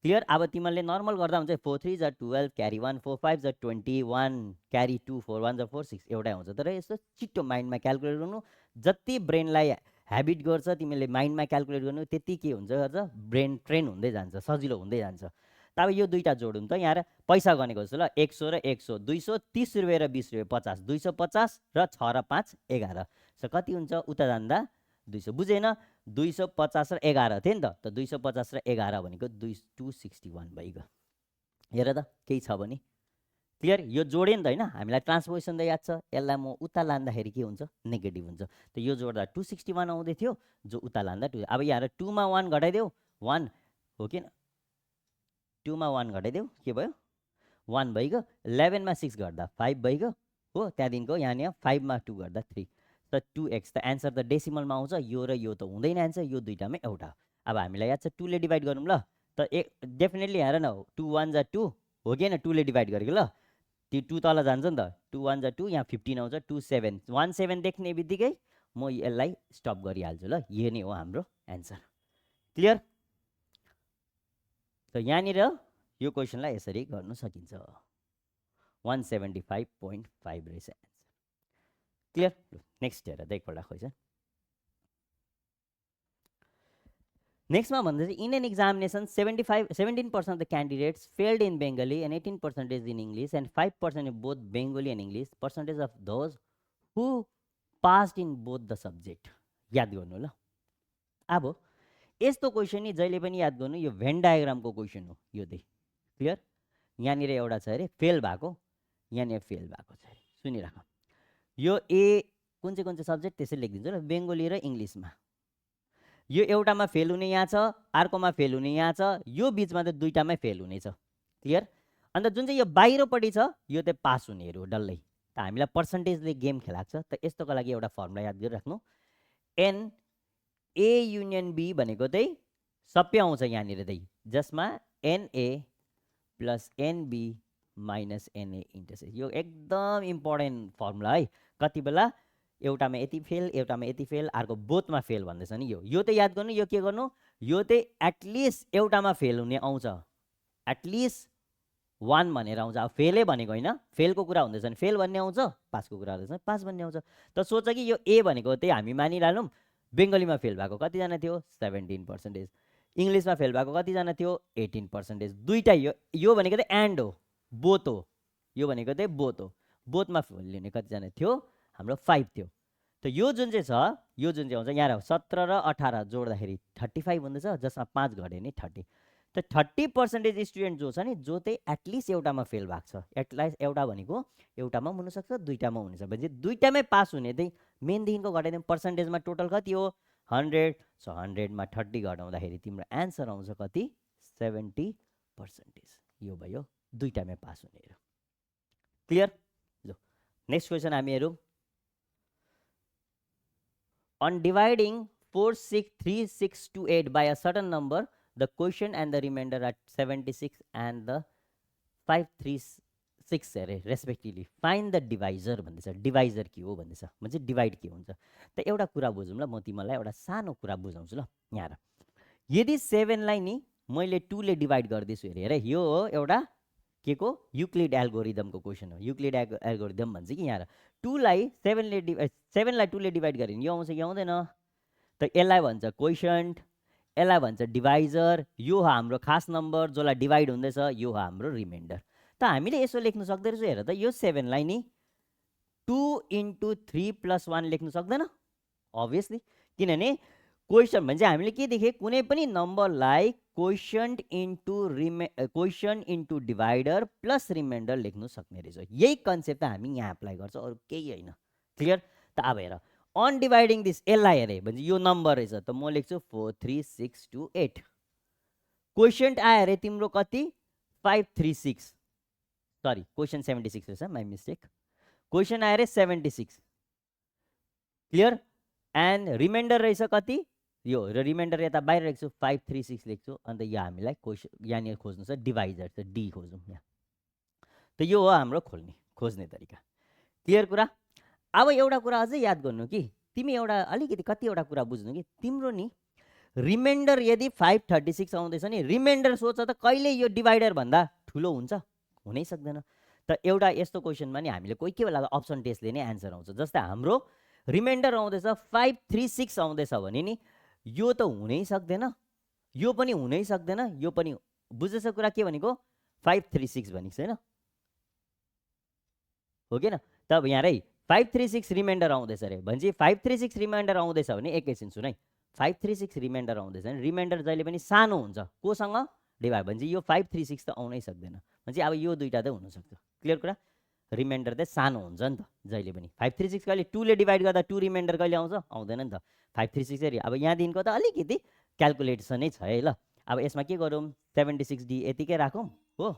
क्लियर। अब तिमीले नर्मल गर्दा हुन्छ 4 3 = 12 क्यारी 1, 4 5 = 21 क्यारी 2, 4 1 = 4 6 एउटै आउँछ। तर यस्तो छिट्टो माइन्डमा क्यालकुलेट गर्नु, जति ब्रेनलाई ह्याबिट गर्छ तिमीले माइन्डमा क्यालकुलेट गर्नु, त्यति के हुन्छ गर्छ, ब्रेन ट्रेन हुँदै जान्छ, सजिलो हुँदै जान्छ। त अब यो दुईटा जोडौँ त। यहाँ पैसा गनेको जस्तो ल, 100 र 100, 230 रुपियाँ र 20 रुपियाँ 50, 250 र 6 र 5 11। सो कति हुन्छ, उता जाँदा 200, बुझेन, 250 र 11 थियो नि त। त 250 र 11 भनेको 261 भइगयो। हेर त केही छ भने, क्लियर। यो जोडे नि त होइन, हामीलाई ट्रान्सपोजिसन त याद छ, यसलाई म उता लाँदाखेरि के हुन्छ, नेगेटिभ हुन्छ। त यो जोड्दा 261 आउँदै थियो, जो उता लाँदा 2। अब यहाँ 2 मा 1 घटाइदेऊ, 1 हो कि 2 मा 1 घटाइदेऊ, के भयो 1 भइगयो। 11 मा 6 गर्दा 5 भइगयो हो। त्यहाँदेखिको यहाँ 5 मा 2 गर्दा 3। त 2x, त एन्सर त डेसिमलमा आउँछ, यो र यो त हुँदैन एन्सर, यो दुईटामै एउटा। अब हामीलाई याद छ 2 ले डिभाइड गरौँ ल। त डेफिनेटली हेर न, 2 1 = 2 हो कि होइन, 2 ले डिभाइड गरेको ल, त्यो 2 तल जान्छ नि त, 2 1 = 2, यहाँ 15 आउँछ, 2 7 1 7 देख्ने बित्तिकै म यसलाई स्टप गरिहाल्छु ल। यो नै हो हाम्रो एन्सर। क्लियर। त यहाँनिर यो क्वेसनलाई यसरी गर्नु सकिन्छ, 175.5 रहेछ एन्सर। क्लियर। नेक्स्ट हेर त एकपल्ट खोइ। नेक्स्टमा भन्दैछ, in an examination 17% of the candidates failed in Bengali and 18% in English and 5% in both Bengali and English. Percentage of those who passed in both the subject. याद गर्नु ल। अब यस्तो क्वेसन नि जहिले पनि याद गर्नु, यो भेन डायग्रामको क्वेसन हो यो चाहिँ। क्लियर। यहाँनिर एउटा छ अरे फेल भएको, यहाँनिर फेल भएको छ अरे, सुनिराख। यो ए कुन चाहिँ सब्जेक्ट त्यसरी लेखिदिन्छु ल, बेङ्गोली र इङ्ग्लिसमा। यो एउटामा फेल हुने यहाँ छ, अर्कोमा फेल हुने यहाँ छ, यो बिचमा त दुईटामै फेल हुने छ। क्लियर। अन्त जुन चाहिँ यो बाहिरपट्टि छ यो चाहिँ पास हुनेहरू डल्लै। त हामीलाई पर्सेन्टेजले गेम खेलाएको छ। त यस्तोको लागि एउटा फर्मुला याद गरिराख्नु, एन ए युनियन बी भनेको चाहिँ सबै आउँछ यहाँनिर चाहिँ, जसमा NA plus NB minus NA intersect. यो एकदम इम्पोर्टेन्ट फर्मुला है। कति बेला एउटामा यति फेल, एउटामा यति फेल, अर्को बोथमा फेल भन्दैछ नि। यो त याद गर्नु, यो के गर्नु, यो चाहिँ एटलिस्ट एउटामा फेल हुने आउँछ, एटलिस्ट 1 भनेर आउँछ। अब फेलै भनेको होइन, फेलको कुरा हुँदैछ भने फेल भन्ने आउँछ, पासको कुरा हुँदैछ पास भन्ने आउँछ। त सोच कि यो ए भनेको चाहिँ हामी मानिहालौँ बेङ्गलीमा फेल भएको कतिजना थियो 17%, इङ्ग्लिसमा फेल भएको कतिजना थियो 18%। दुईटा यो भनेको चाहिँ एन्ड हो, बोथ हो, यो भनेको चाहिँ बोथ हो। बोथमा फेल हुने कतिजना थियो, हाम्रो 5 थियो। त यो जुन चाहिँ छ, यो जुन चाहिँ आउँछ यहाँ 17 र 18 जोड्दाखेरि 35 हुँदैछ, जसमा 5 घट्यो नि 30। त 30% स्टुडेन्ट जो छ नि, जो चाहिँ एटलिस्ट एउटामा फेल भएको छ। एटलिस्ट एउटा भनेको एउटामा हुनसक्छ, दुईटामा हुनसक्छ। भने दुईटामै पास हुने चाहिँ मेनदेखिको घटाइदिउँ, पर्सेन्टेजमा टोटल कति हो 100। सो 100 मा 30 घटाउँदाखेरि तिम्रो एन्सर आउँछ कति 70%। यो भयो दुईटामै पास हुनेहरू। क्लियर। ल नेक्स्ट क्वेसन हामी हेरौँ। On dividing 4 6 3 6 to 8 by a certain number, the quotient and the remainder are 76 and the 5 3 6 अरे रेस्पेक्टिभली। फाइन्ड द डिभाइजर भन्दैछ। डिभाइजर के हो भन्दैछ, म्हणजे डिभाइड के हुन्छ। त एउटा कुरा बुझौँ ल, म तिमीलाई एउटा सानो कुरा बुझाउँछु ल। यहाँ यदि 7 लाई नि मैले 2 ले डिभाइड गर्दैछु, हेर यो हो एउटा के को युक्लिड एल्गोरिदमको क्वेसन हो। युक्लिड एल्गोरिदम भन्छ कि यहाँ 2 लाई 7 लाई 2 ले डिभाइड गरे भने यो आउँछ कि आउँदैन त यसलाई भन्छ क्वोसिएन्ट, यसलाई भन्छ डिभाइजर, यो हाम्रो खास नम्बर जसलाई डिभाइड हुँदैछ यो हाम्रो रिमाइन्डर। त हामीले यसो लेख्न सक्दै रहेछौँ हेर त यो 7 लाई नि 2 × 3 + 1 लेख्न सक्दैन अभियसली, किनभने क्वेसन भने चाहिँ हामीले के देखे कुनै पनि नम्बरलाई क्वोसिएन्ट इन्टु डिभाइडर प्लस रिमाइन्डर लेख्न सक्ने रहेछ। यही कन्सेप्ट त हामी यहाँ एप्लाई गर्छौँ, अरू केही होइन। क्लियर? त अब हेर अन डिभाइडिङ दिस यसलाई हेरेँ भने यो नम्बर रहेछ त म लेख्छु 4 3 6 2 8। क्वोसिएन्ट आयो अरे तिम्रो कति 536, सरी क्वोसिएन्ट 76 रहेछ, माई मिस्टेक। क्वोसिएन्ट आयो अरे 76। क्लियर? एन्ड रिमाइन्डर रहेछ कति यो, र रिमाइन्डर यता बाहिर लेख्छु 536 लेख्छु। अन्त यो हामीलाई क्वोसिएन्ट यहाँनिर खोज्नु छ डिभाइजर, त डी खोजौँ यहाँ। त यो हो हाम्रो खोज्ने तरिका। क्लियर कुरा? अब एउटा कुरा अझै याद गर्नु कि तिमी एउटा अलिकति कतिवटा कुरा बुझ्नु कि तिम्रो नि रिमाइन्डर यदि 536 आउँदैछ नि रिमाइन्डर सोच त कहिले यो डिभाइडर भन्दा ठुलो हुन्छ, हुनै सक्दैन। त एउटा यस्तो क्वेसनमा नि हामीले कोही बेला अप्सन टेस्टले नै एन्सर आउँछ। जस्तै हाम्रो रिमाइन्डर आउँदैछ 536 आउँदैछ भने नि यो त हुनै सक्दैन, यो पनि हुनै सक्दैन, यो पनि। बुझ्दैछ कुरा के भनेको? 536 भनेको छैन हो कि न? त अब यहाँ है 536 रिमाइन्डर आउँदैछ अरे भनेपछि 536 रिमाइन्डर आउँदैछ भने एकैछिन सुन है, 536 रिमाइन्डर आउँदैछ भने रिमाइन्डर जहिले पनि सानो हुन्छ कोसँग डिभाइड, भनेपछि यो 536 त आउनै सक्दैन, भनेपछि अब यो दुईटा त हुनसक्छ। क्लियर कुरा? रिमाइन्डर त सानो हुन्छ नि त जहिले पनि। 536 कहिले 2 ले डिभाइड गर्दा 2 रिमाइन्डर कहिले आउँछ? आउँदैन नि त। 536 चाहिँ अब यहाँदेखिको त अलिकति क्यालकुलेसनै छ है। ल अब यसमा के गरौँ 76D यतिकै राखौँ हो,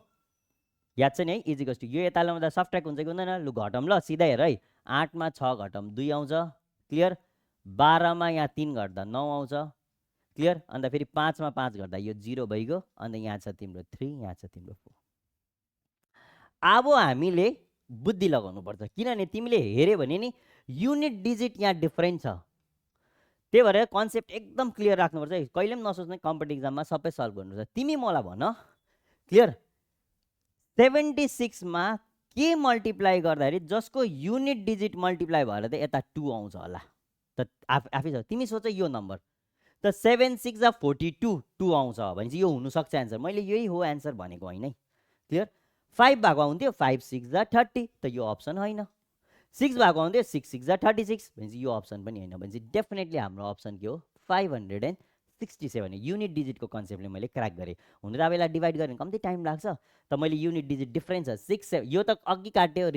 याद छ नि है, इजिकल्स टु यो यता ल्याउँदा सब्ट्र्याक्ट हुन्छ कि हुँदैन? लु घटौँ ल, सिधै हेर है, 8 मा 6 घटौँ 2 आउँछ। क्लियर? 12 मा यहाँ 3 घट्दा 9 आउँछ। क्लियर? अन्त फेरि 5 मा 5 घट्दा यो 0 भइगयो, अन्त यहाँ छ तिम्रो 3, यहाँ छ तिम्रो 4। अब हामीले बुद्धि लगाउनु पर्छ, किनभने तिमीले हेऱ्यो भने नि युनिट डिजिट यहाँ डिफरेन्ट छ। त्यही भएर कन्सेप्ट एकदम क्लियर राख्नुपर्छ है, कहिले पनि नसोच्ने कम्पिटेटिभ इक्जाममा सबै सल्भ गर्नुपर्छ। तिमी मलाई भन, क्लियर 76 मा के मल्टिप्लाई गर्दाखेरि जसको युनिट डिजिट मल्टिप्लाई भएर त यता 2 आउँछ होला त आफै छ। तिमी सोच यो नम्बर त 7 6 जा 42 2 आउँछ भनेपछि यो हुनसक्छ एन्सर। मैले यही हो एन्सर भनेको होइन है। क्लियर? 5 भएको हुन्थ्यो 5 6 जा 30 त यो अप्सन होइन। 6 भएको हुन्थ्यो 6 6 जा 36 भनेपछि यो अप्सन पनि होइन। भनेपछि डेफिनेटली हाम्रो अप्सन के हो 567। युनिट डिजिटको कन्सेप्टले मैले क्र्याक गरेँ। हुन त अब यसलाई डिभाइड गरेँ कम्ती टाइम लाग्छ, त मैले युनिट डिजिट डिफरेन्स छ 6 7 यो त अघि काट्यो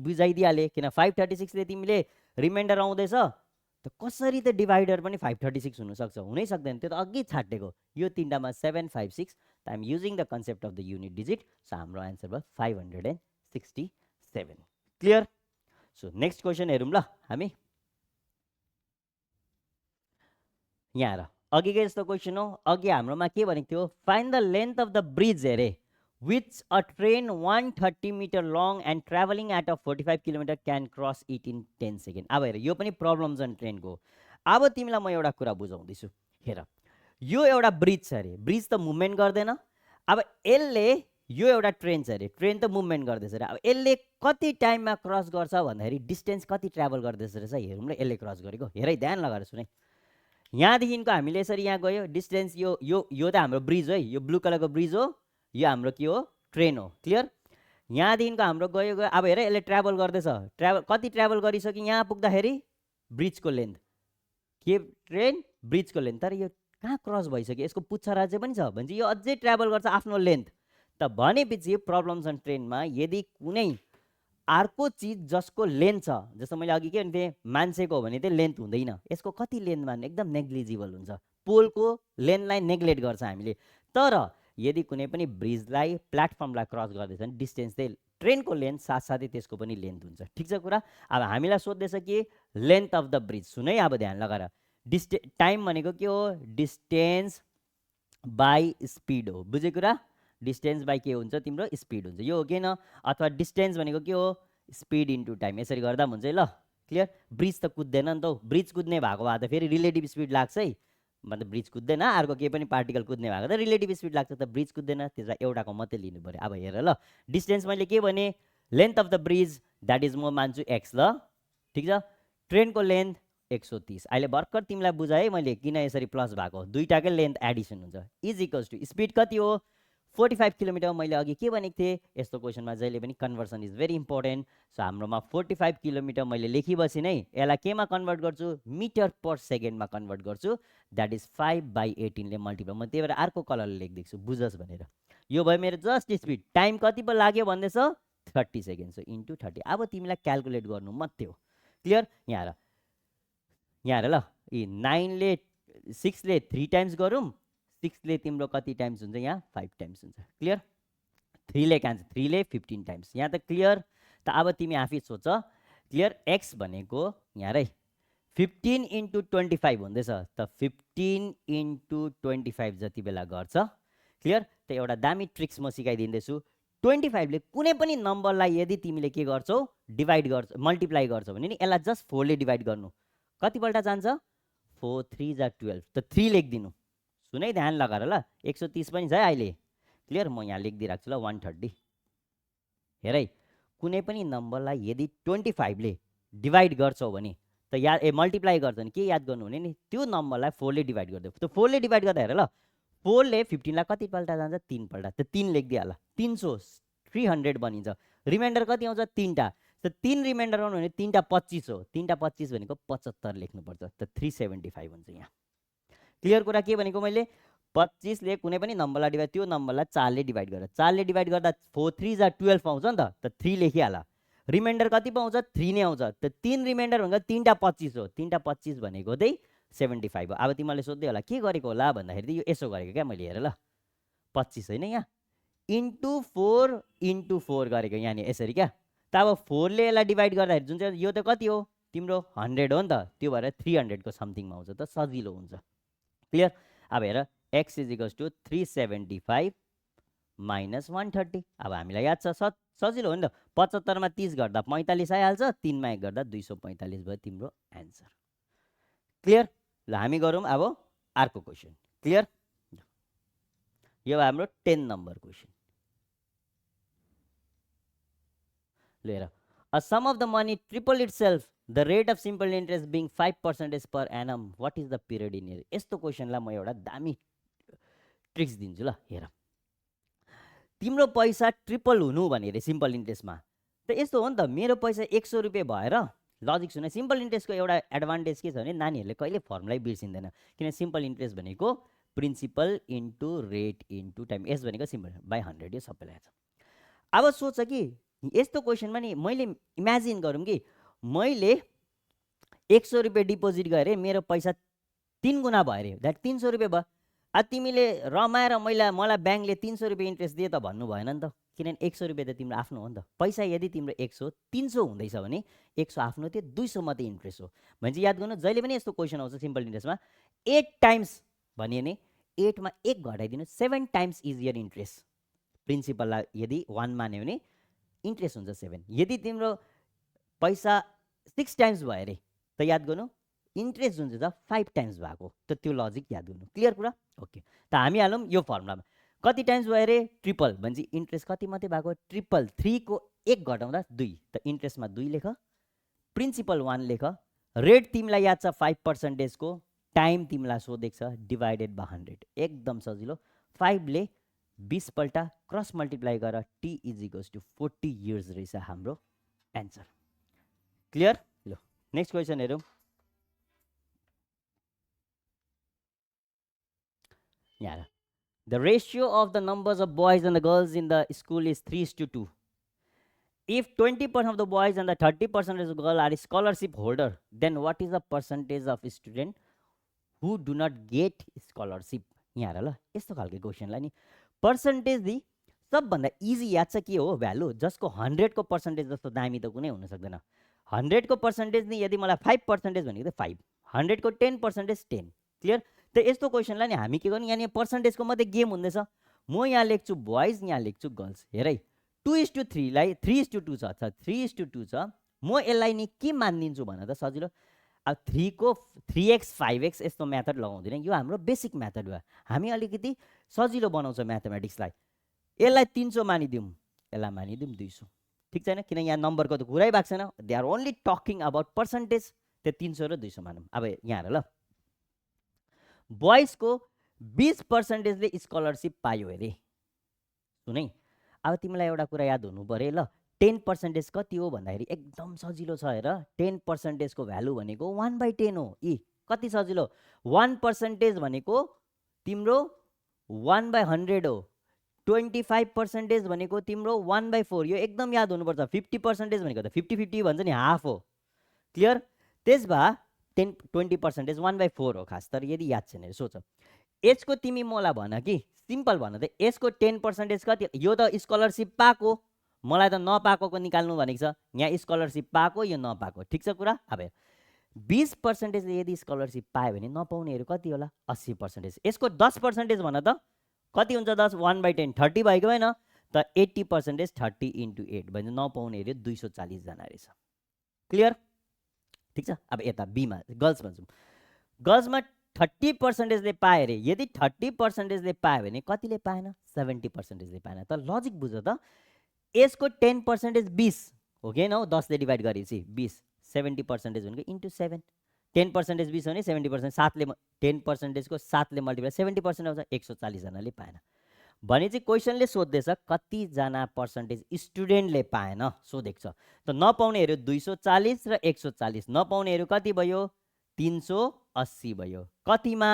बुझाइदिइहालेँ, किन 536 ले तिमीले रिमाइन्डर आउँदैछ त कसरी त डिभाइडर पनि 536 हुनसक्छ? हुनै सक्दैन, त्यो त अघि छाटेको। यो तिनटामा 7 5 6 त I'm using the concept of the unit digit, so हाम्रो आन्सर भयो 567। क्लियर? सो नेक्स्ट क्वेसन हेरौँ ल हामी। यहाँ हेर अघिकै जस्तो क्वेसन हो। अघि हाम्रोमा के भनेको थियो, find the length of the bridge हेरे which a train 130 meter long and traveling at a 45 kilometer can cross it in 10 seconds। अब हेर यो पनि प्रब्लम छ ट्रेनको। अब तिमीलाई म एउटा कुरा बुझाउँदैछु, हेर यो एउटा ब्रिज छ अरे, ब्रिज त मुभमेन्ट गर्दैन। अब यसले यो एउटा ट्रेन छ अरे, ट्रेन त मुभमेन्ट गर्दैछ अरे। अब यसले कति टाइममा क्रस गर्छ भन्दाखेरि डिस्टेन्स कति ट्राभल गर्दैछ रहेछ हेरौँ ल। यसले क्रस गरेको हेर है, ध्यान लगाएर सुन है। यहाँदेखिको हामीले यसरी यहाँ गयो डिस्टेन्स, यो त हाम्रो ब्रिज हो है, यो ब्लू कलरको ब्रिज हो, यो हाम्रो के हो ट्रेन हो। क्लियर? यहाँदेखिको हाम्रो गयो। अब हेर यसले ट्राभल गर्दैछ, कति ट्राभल गरिसक्यो यहाँ पुग्दाखेरि ब्रिजको लेन्थ, के ट्रेन ब्रिजको लेन्थ। तर यो कहाँ क्रस भइसक्यो, यसको पुच्छा राज्य पनि छ भने यो अझै ट्राभल गर्छ आफ्नो लेन्थ। त भनेपछि प्रब्लम छ ट्रेनमा, यदि कुनै अर्को चिज जसको लेन्थ छ, जस्तो मैले अघि के भन्थेँ मान्छेको हो भने चाहिँ लेन्थ हुँदैन, यसको कति लेन्थ मान्ने एकदम नेग्लिजिबल हुन्छ। पोलको लेन्थलाई नेग्लेक्ट गर्छ हामीले। तर यदि कुनै पनि ब्रिजलाई प्लेटफर्मलाई क्रस गर्दैछ भने डिस्टेन्स चाहिँ ट्रेनको लेन्थ साथसाथै त्यसको पनि लेन्थ हुन्छ। ठिक छ कुरा? अब हामीलाई सोध्दैछ कि लेन्थ अफ द ब्रिज। सुन है अब ध्यान लगाएर, टाइम भनेको के हो डिस्टेन्स बाई स्पिड हो। बुझ्यो कुरा? डिस्टेन्स बाई के हुन्छ तिम्रो स्पिड हुन्छ, यो हो कि न? अथवा डिस्टेन्स भनेको के हो स्पिड इन्टु टाइम, यसरी गर्दा हुन्छ है। ल क्लियर? ब्रिज त कुद्दैन नि त, ब्रिज कुद्ने भएको भए त फेरि रिलेटिभ स्पिड लाग्छ है। मतलब ब्रिज कुद्दैन, अर्को केही पनि पार्टिकल कुद्ने भएको त रिलेटिभ स्पिड लाग्छ, त ब्रिज कुद्दैन, त्यसलाई एउटाको मात्रै लिनु पऱ्यो। अब हेर ल, डिस्टेन्स मैले के भने, length of the bridge that is म मान्छु एक्स, ल ठिक छ। ट्रेनको लेन्थ 130, अहिले भर्खर तिमीलाई बुझाएँ मैले किन यसरी प्लस भएको, दुईटाकै लेन्थ एडिसन हुन्छ, इज इक्वल्स टु स्पिड कति हो 45 किलोमिटर। मैले अघि के भनेको थिएँ, यस्तो क्वेसनमा जहिले पनि conversion is very important. So हाम्रोमा 45 किलोमिटर मैले लेखिबसी नै यसलाई केमा कन्भर्ट गर्छु, मिटर पर सेकेन्डमा कन्भर्ट गर्छु, द्याट इज 5/18 ले मल्टिप्लाई। म त्यही भएर अर्को कलरले लेखिदिएको छु बुझोस् भनेर। यो भयो मेरो जस्ट स्पिड, टाइम कति पो लाग्यो भन्दैछ 30 सेकेन्ड, सो इन्टु 30। अब तिमीलाई क्यालकुलेट गर्नु मात्रै हो, क्लियर। यहाँ हेर ल, यी 9 ले 6 ले 3 टाइम्स गरौँ, 6 ले तिम्रो कति टाइम्स हुन्छ, यहाँ 5 टाइम्स हुन्छ, क्लियर। 3 ले क्यान्सल, 3 ले 15 टाइम्स, यहाँ त क्लियर। त अब तिमी आफै सोच, क्लियर। एक्स भनेको यहाँ रे 15 इन्टु 25 हुँदैछ, त 15 इन्टु 25 जति बेला गर्छ, क्लियर। त एउटा दामी ट्रिक्स म सिकाइदिँदैछु। 25 ले कुनै पनि नम्बरलाई यदि तिमीले के गर्छौ, डिभाइड गर्छौ, मल्टिप्लाई गर्छौ भने नि यसलाई जस्ट 4 ले डिभाइड गर्नु, कतिपल्ट जान्छ, 4 3 जा 12, त 3 लेखिदिनु। सुनै ध्यान लगाएर ल, 130 पनि छ है अहिले, क्लियर। म यहाँ लेखिदिइराख्छु ल 130। हेर है, कुनै पनि नम्बरलाई यदि 25 ले डिभाइड गर्छौ भने त मल्टिप्लाई गर्छ भने के याद गर्नु हुने नि, त्यो नम्बरलाई 4 ले डिभाइड गरिदेऊ। त 4 ले डिभाइड गर्दा हेर ल, 4 ले 15 लाई कतिपल्ट जान्छ, 3 पल्ट, त 3 लेखिदिइहाल, 300 300 बनिन्छ। रिमाइन्डर कति आउँछ, 3टा, त 3 रिमाइन्डर आउनु भने 3टा 25 हो, 3टा 25 भनेको 75 लेख्नुपर्छ, त 375 हुन्छ यहाँ, क्लियर कुरा। के भनेको मैले, 25 ले कुनै पनि नम्बरलाई डिभाइड, त्यो नम्बरलाई 4 ले डिभाइड गरेर, 4 ले डिभाइड गर्दा 4 3 जा 12 आउँछ नि त 3 लेखिहाल। रिमाइन्डर कति पाउँछ, 3 नै आउँछ, त 3 रिमाइन्डर भनेको 3टा 25 हो, 3टा 25 भनेको चाहिँ 75 हो। अब तिमीले सोध्दै होला के गरेको होला भन्दाखेरि यो यसो गरेको क्या मैले, हेर ल 25 होइन यहाँ इन्टु 4 गरेको यहाँनिर यसरी क्या। त अब 4 ले यसलाई डिभाइड गर्दाखेरि जुन चाहिँ यो त कति हो तिम्रो 100 हो नि त, त्यो भएर 300 को समथिङमा आउँछ, त सजिलो हुन्छ, क्लियर। अब हेर x is equals to 375 minus 130। अब हामीलाई याद छ, सजिलो हो नि त, 75 मा 30 गर्दा 45 आइहाल्छ, 3 मा 1 गर्दा 245 भयो तिम्रो एन्सर, क्लियर। ल हामी गरौँ अब अर्को क्वेसन, क्लियर। यो हाम्रो 10 नम्बर क्वेसन। ल हेर, a sum of the money triple itself, the rate of simple interest being 5% per annum, what is the period in year? यस्तो क्वेसनलाई म एउटा दामी ट्रिक्स दिन्छु ल। हेर, तिम्रो पैसा ट्रिपल हुनु भनेर सिम्पल इन्ट्रेस्टमा, त यस्तो हो नि त, मेरो पैसा 100 रुपियाँ भएर, लजिक सुन, सिम्पल इन्ट्रेस्टको एउटा एडभान्टेज के छ भने नानीहरूले कहिले फर्मुलै बिर्सिँदैन, किन सिम्पल इन्ट्रेस्ट भनेको principal into rate into time, यस भनेको सिम्पल बाई 100, यो सबैलाई छ। अब सोच कि यस्तो क्वेसनमा नि मैले इमेजिन गरौँ कि मैले 100 रुपियाँ डिपोजिट गरेँ, मेरो पैसा 3 गुणा भयो अरे, द्याट 300 रुपियाँ भयो। अब तिमीले रमाएर मलाई ब्याङ्कले 300 रुपियाँ इन्ट्रेस्ट दिए त भन्नु भएन नि त, किनभने 100 रुपियाँ त तिम्रो आफ्नो हो नि त। पैसा यदि तिम्रो 100 300 हुँदैछ भने 100 आफ्नो थियो, 200 मात्रै इन्ट्रेस्ट हो भने चाहिँ याद गर्नु, जहिले पनि यस्तो क्वेसन आउँछ सिम्पल इन्ट्रेस्टमा 8 टाइम्स भनियो भने 8 मा 1 घटाइदिनु, 7 टाइम्स इज यर इन्ट्रेस्ट। प्रिन्सिपललाई यदि 1 मान्यो भने इन्ट्रेस्ट हुन्छ 7। यदि तिम्रो पैसा 6 टाइम्स भयो अरे, त याद गर्नु इन्ट्रेस्ट जुन चाहिँ 5 टाइम्स भएको, त त्यो लजिक याद गर्नु, क्लियर कुरा। ओके, त हामी हालौँ यो फर्मुलामा, कति टाइम्स भयो अरे ट्रिपल भने चाहिँ इन्ट्रेस्ट कति मात्रै भएको, ट्रिपल 3 को 1 घटाउँदा 2, त इन्ट्रेस्टमा 2 लेख, प्रिन्सिपल 1 लेख, रेट तिमीलाई याद छ 5% को, टाइम तिमीलाई सोधेको छ डिभाइडेड बाई 100, एकदम सजिलो। 5 ले 20 पल्ट क्रस मल्टिप्लाई गर, t is equals to 40 years रहेछ हाम्रो एन्सर, क्लियर। ल नेक्स्ट क्वेसन हेरौँ। यहाँ the ratio of the numbers of boys and the girls in the school is 3:2. If 20% of the boys and the 30% of the girls are scholarship holder, then what is the percentage of student who do not get scholarship? यहाँ ल यस्तो खालको क्वेसनलाई नि percentage the सबभन्दा easy याद छ के हो, भ्यालु, जसको 100 को पर्सेन्टेज जस्तो दामी त कुनै हुन सक्दैन। 100 को पर्सेन्टेज नि यदि मलाई 5% भनेको त 5, 100 को 10% 10, क्लियर। त यस्तो क्वेसनलाई नि हामी के गर्नु, यहाँ पर्सेन्टेजको मात्रै गेम हुँदैछ। म यहाँ लेख्छु बोइज, यहाँ लेख्छु गर्ल्स। हेर है 2:3 लाई 3:2 छ, 3:2 छ, म यसलाई नि के मानिदिन्छु भन त सजिलो, अब 3 को 3x 5x यस्तो मेथड लगाउँदैन, यो हाम्रो बेसिक मेथड हो। हामी अलिकति सजिलो बनाउँछ म्याथमेटिक्सलाई। यसलाई 300 मानिदिउँ, यसलाई मानिदिउँ 200, ठिक छैन? किन यहाँ नम्बरको त कुरै भएको छैन, they are only talking about percentage. त्यो 300 र 200 मानौँ। अब यहाँ हेर ल, बोइजको 20%ले स्कलरसिप पायो अरे। सुन है, अब तिमीलाई एउटा कुरा याद हुनु पऱ्यो ल, 10% कति हो भन्दाखेरि एकदम सजिलो छ हेर। 10% को भ्यालु भनेको 1/10 हो। कति सजिलो, 1% भनेको तिम्रो 1/100 हो। 25% भनेको तिम्रो 1/4। यो एकदम याद हुनुपर्छ। 50% भनेको त 50-50 भन्छ नि, हाफ हो। क्लियर? त्यस भए 20% 1/4 हो खास, तर यदि याद छैन सोच। यसको तिमी मलाई भन कि, सिम्पल भन त, यसको 10% कति? यो त स्कलरसिप पाएको, मलाई त नपाएको निकाल्नु भनेको छ। यहाँ स्कलरसिप पाएको, यो नपाएको, ठिक छ कुरा? अब 20%ले यदि स्कलरसिप पायो भने नपाउनेहरू कति होला? 80%। यसको 10% भन त कति हुन्छ? 10 1/10 30 भएको होइन त 80%। 30 × 8 भने नपाउनेहरू 240 जना रहेछ। क्लियर? ठिक छ। अब यता बीमा गर्ल्समा जाउँ। गर्ल्समा 30%ले पाए अरे। यदि 30%ले पायो भने कतिले पाएन? 70%ले पाएन। त लजिक बुझ त, यसको 10% 20 हो कि होइन हो? 10ले डिभाइड गरेपछि 20, 70% भनेको इन्टु 7। 10% 20 हो भने 70% 7ले 10% को 7ले मल्टिप्लाई 70% आउँछ। 140 जनाले पाएन भने चाहिँ क्वेसनले सोध्दैछ कतिजना पर्सेन्टेज स्टुडेन्टले पाएन सोधेको छ। त नपाउनेहरू 240 र 140, नपाउनेहरू कति भयो? 380 भयो। कतिमा?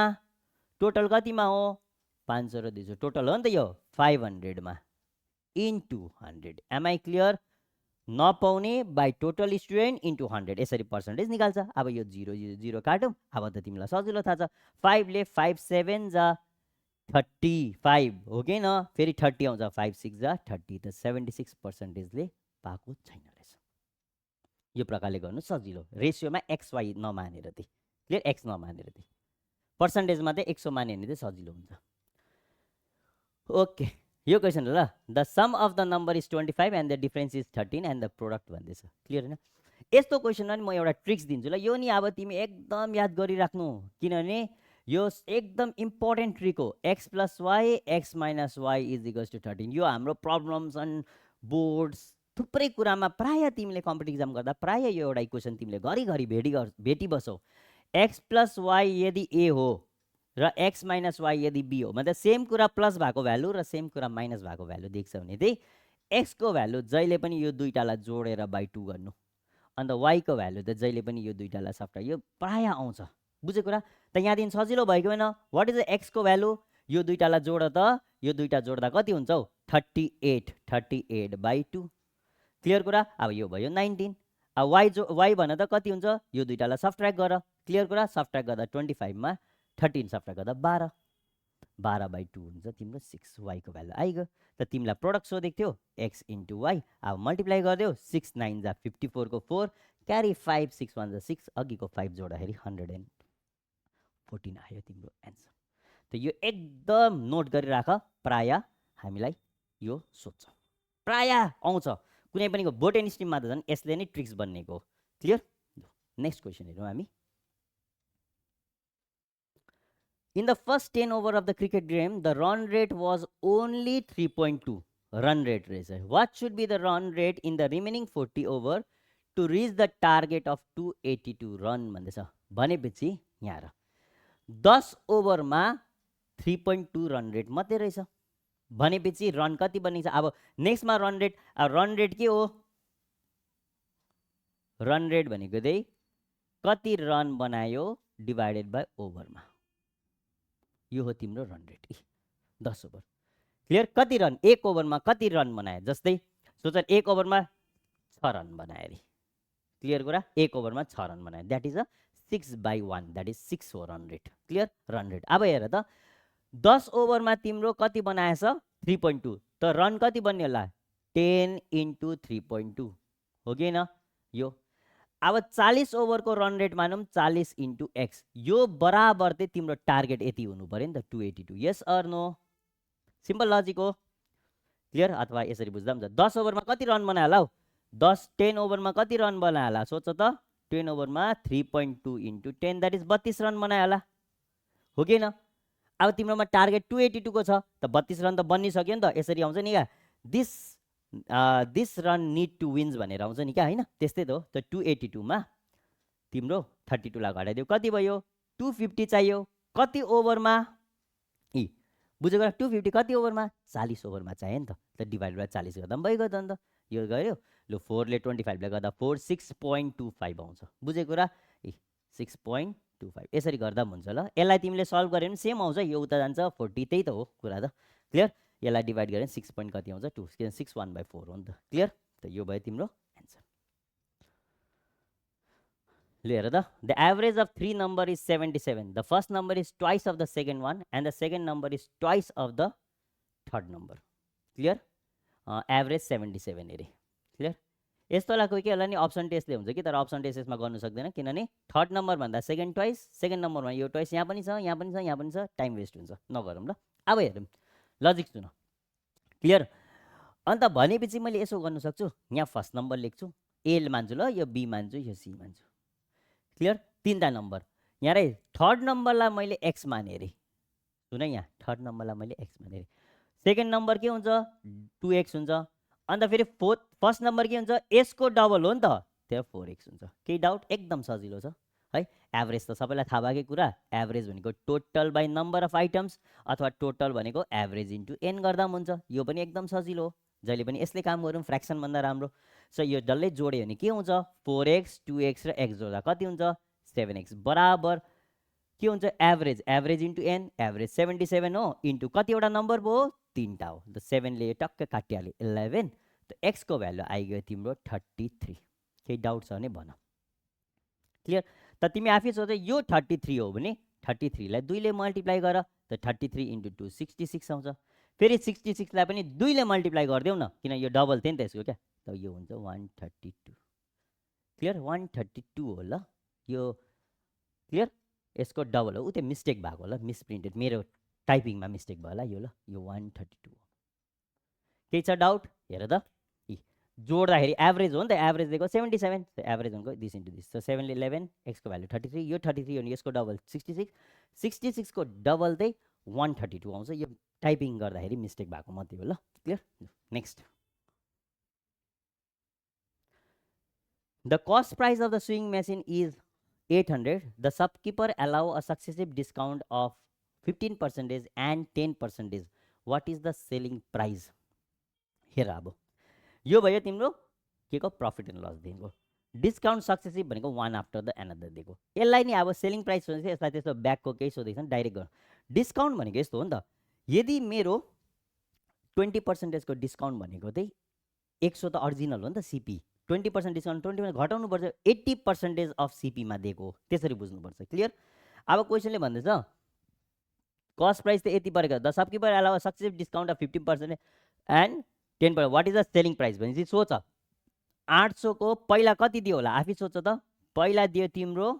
टोटल कतिमा हो? 500 र 200 टोटल हो नि त यो, 500 मा इन्टु 100। Am I clear? नपाउने बाई टोटल स्टुडेन्ट इन्टु 100, यसरी पर्सेन्टेज निकाल्छ। अब यो 0 0 काटौँ। अब त तिमीलाई सजिलो थाहा छ। 5 ले 5 7 जा 35 हो कि न? फेरि 30 आउँछ, 5 6 जा 30, त 76%ले पाएको छैन रहेछ। यो प्रकारले गर्नु सजिलो। रेसियोमा XY नमानेर चाहिँ, क्लियर? X नमानेर चाहिँ, पर्सेन्टेजमा चाहिँ 100 माने भने चाहिँ सजिलो हुन्छ। ओके, यो क्वेसन हो ल। The sum of the number is 25 and the difference is 13 and the product भन्दैछ। क्लियर होइन? यस्तो क्वेसनमा नि म एउटा ट्रिक्स दिन्छु ल। यो नि अब तिमी एकदम याद गरिराख्नु, किनभने यो एकदम इम्पोर्टेन्ट ट्रिक हो। x + y x - y = 13। यो हाम्रो प्रब्लम्स एन्ड बोर्ड्स थुप्रै कुरामा प्राय तिमीले कम्पिटिभ इक्जाम गर्दा प्राय यो एउटा इक्वेसन तिमीले घरिघरि भेटिबस्छौ। x + y यदि a हो र x - y यदि b हो, मतलब सेम कुरा प्लस भएको भ्यालु र सेम कुरा माइनस भएको भ्यालु देख्छ भने चाहिँ x को भ्यालु जहिले पनि यो दुईटालाई जोडेर बाई 2 गर्नु, अन्त y को भ्यालु त जहिले पनि यो दुईटालाई सफ्टाइ। यो प्राय आउँछ, बुझ्यो कुरा? त यहाँदेखि सजिलो भएको होइन? वाट इज द x को भ्यालु? यो दुईटालाई जोड त, यो दुईटा जोड्दा कति हुन्छ हौ? 38, 38/2। क्लियर कुरा? अब यो भयो 19। अब y भन त कति हुन्छ? यो दुईटालाई सब्ट्र्याक्ट गर। क्लियर कुरा? सब्ट्र्याक्ट गर्दा 25 मा 13 सब्ट्र्याक्ट गर्दा 12, 12/2 हुन्छ तिम्रो 6। y को भ्यालु आइगयो। त तिमीलाई प्रोडक्ट सोधेको थियो x × y। अब मल्टिप्लाई गरिदेऊ। 6 9 जा 54 को 4, क्यारी 5 6 1 जा 6, अघिको 5 जोड्दाखेरि 114 आयो तिम्रो एन्सर। त यो एकदम नोट गरिराख, प्राय हामीलाई यो सोध्छ, प्राय आउँछ। कुनै पनि बोटनी स्ट्रिममा त झन् यसले नै ट्रिक्स बन्नेको हो। क्लियर? नेक्स्ट क्वेसन हेरौँ हामी। In the first 10 over of the cricket game, the run rate was only 3.2 run rate रहेछ। What should be the run rate in the remaining 40 over to reach the target of 282 run भन्दैछ। भनेपछि यहाँ हेर, 10 ओभरमा 3.2 run rate मात्रै रहेछ भनेपछि run कति बनिन्छ? अब नेक्स्टमा रन रेट के हो? रन रेट भनेको चाहिँ कति रन बनायो डिभाइडेड बाई ओभरमा, यो हो तिम्रो रन रेट। 10 ओभर। क्लियर? कति रन? 1 ओभरमा कति रन बनायो? जस्तै सोच 1 ओभरमा 6 रन बनायो अरे। क्लियर कुरा? 1 ओभरमा 6 रन बनायो, that is a 6/1, that is 6 हो run rate. Clear? Run rate. अब हेर त, 10 ओभरमा तिम्रो कति बनाएछ? 3.2, त रन कति बन्ने होला? 10 × 3.2 हो कि होइन? यो अब 40 ओभरको रन रेट मानौँ, 40 × x, यो बराबर चाहिँ तिम्रो टार्गेट यति हुनु पर्यो नि त, 282। Yes or no? Simple logic हो। क्लियर? अथवा यसरी बुझ्दा हुन्छ, 10 ओभरमा कति रन बनायो होला हौ? 10 10 ओभरमा कति रन बनायो होला? सोच त। 10 ओभरमा 3.2 इन्टु 10 द्याट इज 32 रन बनायो होला हो कि न अब तिम्रोमा टार्गेट 282 को छ त 32 रन त बनिसक्यो नि त यसरी आउँछ नि क्या this this run need to wins भनेर आउँछ नि क्या होइन त्यस्तै त हो त 282 मा तिम्रो 32 लाई घटाइदियो कति भयो 250 चाहियो कति ओभरमा इ बुझेको 250 कति ओभरमा 40 ओभरमा चाहियो नि त डिभाइड बाई 40 गर्दा पनि भइगयो त अन्त यो गयो लु 4 ले 25 ले गर्दा 4 6.25 आउँछ बुझेको कुरा 6.25 यसरी गर्दा पनि हुन्छ ल यसलाई तिमीले सल्भ गर्यो भने सेम आउँछ यो उता जान्छ 40 त्यही त हो कुरा त क्लियर यसलाई डिभाइड गर्यो भने 6 point कति आउँछ 2 किन 6 1/4 हो नि त क्लियर त यो भयो तिम्रो एन्सर ल हेर त the average of 3 number is 77 the first number is twice of the second one and the second number is twice of the third number clear average 77 अरे क्लियर यस्तोलाई कोही के होला नि अप्सन टेस्टले हुन्छ कि तर अप्सन टेस्ट यसमा गर्नु सक्दैन किनभने थर्ड नम्बर भन्दा सेकेन्ड ट्वाइस सेकेन्ड नम्बरमा यो ट्वाइस यहाँ पनि छ यहाँ पनि छ यहाँ पनि छ टाइम वेस्ट हुन्छ नगरौँ ल अब हेरौँ लजिक सुन क्लियर अन्त भनेपछि मैले यसो गर्नु सक्छु यहाँ फर्स्ट नम्बर लेख्छु ए मान्छु ल यो बी मान्छु यो सी मान्छु क्लियर तीनटा नम्बर यहाँ रे थर्ड नम्बरलाई मैले एक्स माने अरे सुन यहाँ थर्ड नम्बरलाई मैले एक्स माने अरे सेकेन्ड नम्बर के हुन्छ 2x हुन्छ अन्त फेरि फर्स्ट नम्बर के हुन्छ यसको डबल हो नि त त्यहाँ 4x हुन्छ केही डाउट एकदम सजिलो छ है एभरेज त सबैलाई थाहा भएकै कुरा एभरेज भनेको total by number of items अथवा टोटल भनेको एभरेज इन्टु एन गर्दा पनि हुन्छ यो पनि एकदम सजिलो हो जहिले पनि यसले काम गरौँ फ्र्याक्सनभन्दा राम्रो सो यो डल्लै जोड्यो भने के हुन्छ 4x 2x र x जोड्दा कति हुन्छ 7x बराबर के हुन्छ average average into an average 77 हो इन्टु कतिवटा नम्बर भयो 3टा हो त 7 ले टक्क काटिहाल्यो 11 त x को भ्यालु आइगयो तिम्रो 33 केही डाउट छ भने भन क्लियर त तिमी आफै सोच यो 33 हो भने 33 लाई 2 ले मल्टिप्लाई गर त 33 इन्टु 2 66 आउँछ फेरि 66 लाई पनि 2 ले मल्टिप्लाई गरिदेऊ न किन यो डबल थियो नि त यसको क्या त यो हुन्छ 132 क्लियर 132 हो ल यो क्लियर यसको डबल हो उतै मिस्टेक भएको होला मिसप्रिन्टेड मेरो टाइपिङमा मिस्टेक भयो होला यो ल यो 132 हो केही छ डाउट हेर त जोड्दाखेरि एभरेज हो नि त एभरेज दिएको 77 एभरेज भनेको दिस इन्टु दिस सो 7 ले 11 x को भ्यालु 33 यो 33 हो भने यसको डबल 66 को डबल चाहिँ 132 आउँछ यो टाइपिङ गर्दाखेरि मिस्टेक भएको मात्रै हो ल clear next the cost price of the sewing machine is 800 the shopkeeper allow a successive discount of 15% and 10% what is the selling price हेर अब यो भयो तिम्रो के को प्रफिट एन्ड लस दिएको डिस्काउन्ट सक्सेसिभ भनेको वान आफ्टर द एनदर दिएको यसलाई नि अब सेलिङ प्राइस सोधेछ यसलाई त्यस्तो ब्याकको केही सोधेको छ डाइरेक्ट गर्नु डिस्काउन्ट भनेको यस्तो हो नि त यदि मेरो 20% को डिस्काउन्ट भनेको चाहिँ 100 त अरिजिनल हो नि त सिपी 20% डिस्काउन्ट 20% घटाउनु पर्छ 80% अफ सिपीमा दिएको त्यसरी बुझ्नुपर्छ क्लियर अब क्वेसनले भन्दैछ कस्ट प्राइस त यति परेको the shopkeeper allow successive discount of 15% and 10% what is the selling price भनेपछि सोच 800 को पहिला कति दियो होला आफै सोच त पहिला दियो तिम्रो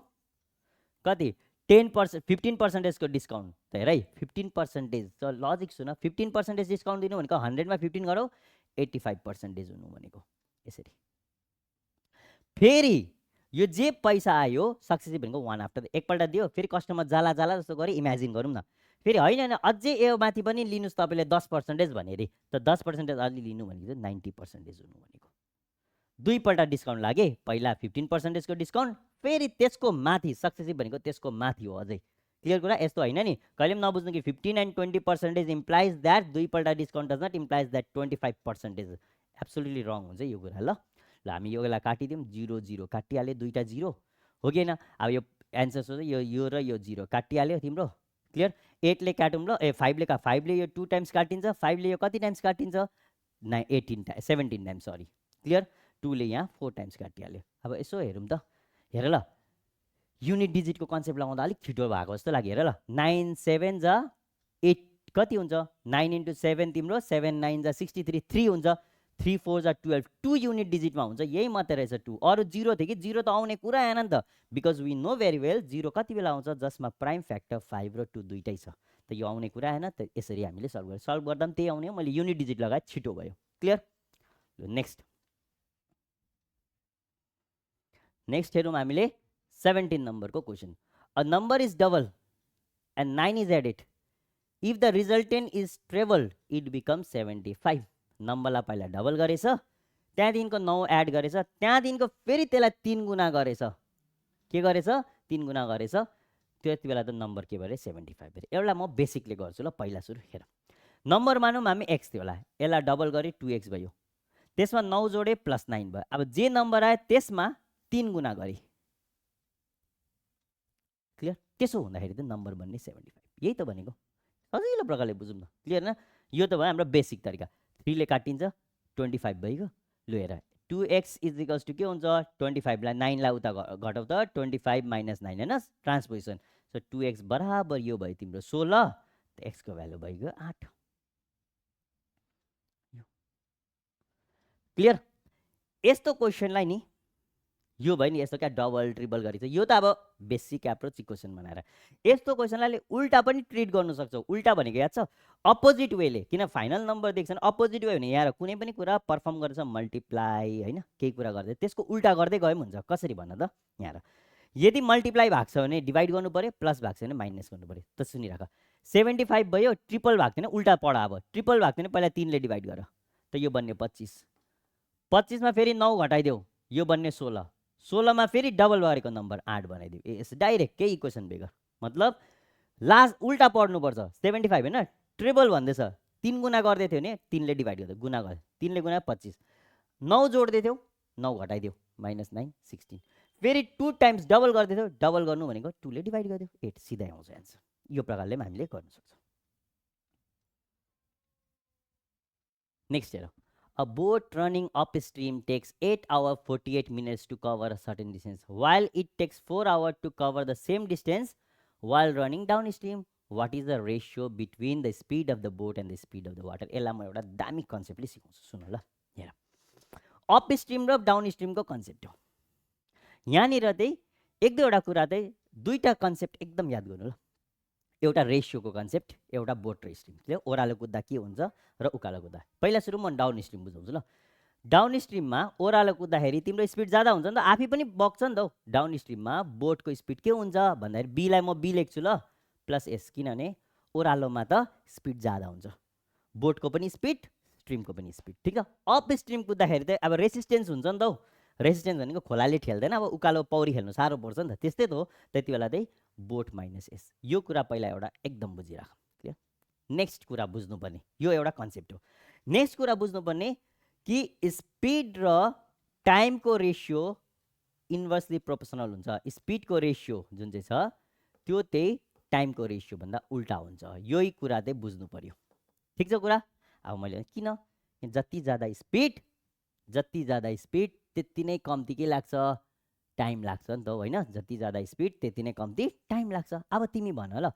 कति 10% 15% को डिस्काउन्ट त हेर है 15% त लजिक सुन 15% डिस्काउन्ट दिनु भनेको 100 मा 15 गरौ 85% हुनु भनेको यसरी फेरि यो जे पैसा आयो सक्सेसिभ भनेको वान आफ्टर एकपल्ट दियो फेरि कस्टमर जाला जाला जस्तो गरी इमेजिन गरौँ न फेरि होइन अझै यो माथि पनि लिनुस् तपाईँले 10% भने अरे त 10% अलि लिनु भनेको चाहिँ 90% हुनु भनेको दुईपल्ट डिस्काउन्ट लागे पहिला 15% को डिस्काउन्ट फेरि त्यसको माथि सक्सेसिभ भनेको त्यसको माथि हो अझै क्लियर कुरा यस्तो होइन नि कहिले पनि नबुझ्नु कि 15 and 20% इम्प्लाइज द्याट दुईपल्ट discount does not implies that 25% absolutely wrong हुन्छ यो कुरा ल हामी योलाई काटिदिउँ 0 0 काटिहाल्यो दुईटा 0 हो कि होइन अब यो एन्सर सोच यो र यो 0 काटिहाल्यो तिम्रो क्लियर 8 ले काटौँ ल 5 ले 5 ले यो 2 टाइम्स काटिन्छ 5 ले यो कति टाइम्स काटिन्छ 17 टाइम्स सरी क्लियर 2 ले यहाँ 4 टाइम्स काटिहाल्यो अब यसो हेरौँ त हेर ल युनिट डिजिटको कन्सेप्ट लगाउँदा अलिक छिटो भएको जस्तो लाग्यो हेर ल 9 7 जा 8 कति हुन्छ 9 इन्टु 7 तिम्रो 7 9 जा 63 3 हुन्छ 3 4 जा 12 2 युनिट डिजिटमा हुन्छ यही मात्रै रहेछ 2 अरू 0 थियो कि 0 त आउने कुरा आएन नि त because we know very well 0 कति बेला आउँछ जसमा प्राइम फ्याक्टर 5 र 2 दुइटै छ त यो आउने कुरा आएन त यसरी हामीले सल्भ गर्दा पनि त्यही आउने हो मैले युनिट डिजिट लगाए छिटो भयो क्लियर नेक्स्ट नेक्स्ट हेरौँ हामीले 17 नम्बरको question. A number is double and 9 is added. If the resultant is treble it become 75. नम्बरलाई पहिला डबल गरेछ, त्यहाँदेखिको 9 एड गरेछ, त्यहाँदेखिको फेरि त्यसलाई 3 गुणा गरेछ. के गरेछ? 3 गुणा गरेछ. त्यति बेला त नम्बर के भयो? 75 भयो. एउटा म बेसिकले गर्छु ल. पहिला सुरु हेर. नम्बर मानौँ हामी एक्स थियो होला, यसलाई डबल गरे 2x भयो. त्यसमा 9 जोडे प्लस 9 भयो. अब जे नम्बर आयो त्यसमा 3 गुणा गरे. क्लियर? त्यसो हुँदाखेरि त नम्बर बन्ने 75. यही त भनेको. सजिलो प्रकारले बुझौँ न. क्लियर न? यो त भयो हाम्रो बेसिक तरिका. 3 ले काटिन्छ 25 भइगयो. लु हेर 2x इज इक्वल्स टु के हुन्छ? 25 लाई 9 लाई उता घटाउ त 25 माइनस 9 होइन ट्रान्सपोजिसन. सो 2x बराबर यो भयो तिम्रो 16. त x को भ्यालु भइगयो 8. क्लियर? यस्तो क्वेसनलाई नि यो भयो नि, यस्तो क्या डबल ट्रिपल गरेछ. यो त अब बेसिक एप्रोच इक्वेसन बनाएर. यस्तो क्वेसनलाई उल्टा पनि ट्रिट गर्नु सक्छौ. उल्टा भनेको याद छ? अपोजिट वेले. किन फाइनल नम्बर देख्छ नि, अपोजिट वे भने यहाँ कुनै पनि कुरा पर्फर्म गर्छ मल्टिप्लाई होइन, केही कुरा गर्दै त्यसको उल्टा गर्दै गए पनि हुन्छ. कसरी भन त? यहाँ यदि मल्टिप्लाई भएको छ भने डिभाइड गर्नु पर्यो, प्लस भएको छ भने माइनस गर्नु पर्यो. त सुनिराख. 75 भयो, ट्रिपल भएको थिएन, उल्टा पढ. अब ट्रिपल भएको थिएन, पहिला 3 ले डिभाइड गर. त यो बन्ने 25. 25 मा फेरि 9 घटाइदेऊ, यो बन्ने 16. 16 मा फेरि डबल गरेको नम्बर 8 बनाइदियो. यस डाइरेक्ट केही इक्वेसन बेगर. मतलब लास्ट उल्टा पढ्नुपर्छ. 75 होइन, ट्रिपल भन्दैछ, 3 गुणा गर्दै थियो भने 3 ले डिभाइड गर्दै गुणा गर्दै 3 ले गुणा 25. 9 जोड्दै थियौ, 9 घटाइदियो, माइनस 9 16. फेरि 2 टाइम्स डबल गर्दै थियो, डबल गर्नु भनेको 2 ले डिभाइड गरिदियो, 8. सिधै आउँछ एन्सर. यो प्रकारले हामीले गर्न सक्छौँ. नेक्स्ट हेरौँ. A boat running upstream takes 8 hours 48 minutes to cover a certain distance, while it takes 4 hours to cover the same distance while running downstream. What is the ratio between the speed of the boat and the speed of the water? यसलाई म एउटा दामी कन्सेप्टले सिकाउँछु. सुन ल. हेर, upstream र डाउनस्ट्रिमको concept हो. यहाँनिर चाहिँ एक दुईवटा कुरा चाहिँ दुईवटा कन्सेप्ट एकदम याद गर्नु ल. एउटा रेसियोको कन्सेप्ट, एउटा बोट र स्ट्रिम. ओह्रालो कुद्दा के हुन्छ र उकालो कुद्दा. पहिला सुरु म डाउन स्ट्रिम बुझाउँछु ल. डाउन स्ट्रिममा ओह्रालो कुद्दाखेरि तिम्रो स्पिड ज्यादा हुन्छ नि त, आफै पनि बग्छ नि त. डाउन स्ट्रिममा बोटको स्पिड के हुन्छ भन्दाखेरि बीलाई म बी लेख्छु ल, प्लस एस. किनभने ओह्रालोमा त स्पिड ज्यादा हुन्छ. बोटको पनि स्पिड, स्ट्रिमको पनि स्पिड. ठिक छ. अप स्ट्रिम कुद्दाखेरि चाहिँ अब रेसिस्टेन्स हुन्छ नि त. रेसिस्टेन्स भनेको खोलाले ठेल्दैन. अब उकालो पौडी खेल्नु साह्रो पर्छ नि त. त्यस्तै त हो. त्यति बेला चाहिँ बोट माइनस एस. यो कुरा पहिला एउटा एकदम बुझिराख. क्लियर? नेक्स्ट कुरा बुझ्नुपर्ने यो एउटा कन्सेप्ट हो. नेक्स्ट कुरा बुझ्नुपर्ने कि स्पिड र टाइमको रेसियो इन्भर्सली प्रोपोर्सनल हुन्छ. स्पिडको रेसियो जुन चाहिँ छ त्यो त्यही टाइमको रेसियो भन्दा उल्टा हुन्छ. यही कुरा चाहिँ बुझ्नु पर्यो. ठिक छ कुरा? अब मैले किन जति ज्यादा स्पिड त्यति नै कम्ती के लाग्छ? टाइम लाग्छ नि त होइन. जति ज्यादा स्पिड त्यति नै कम्ती टाइम लाग्छ. अब तिमी भन ल,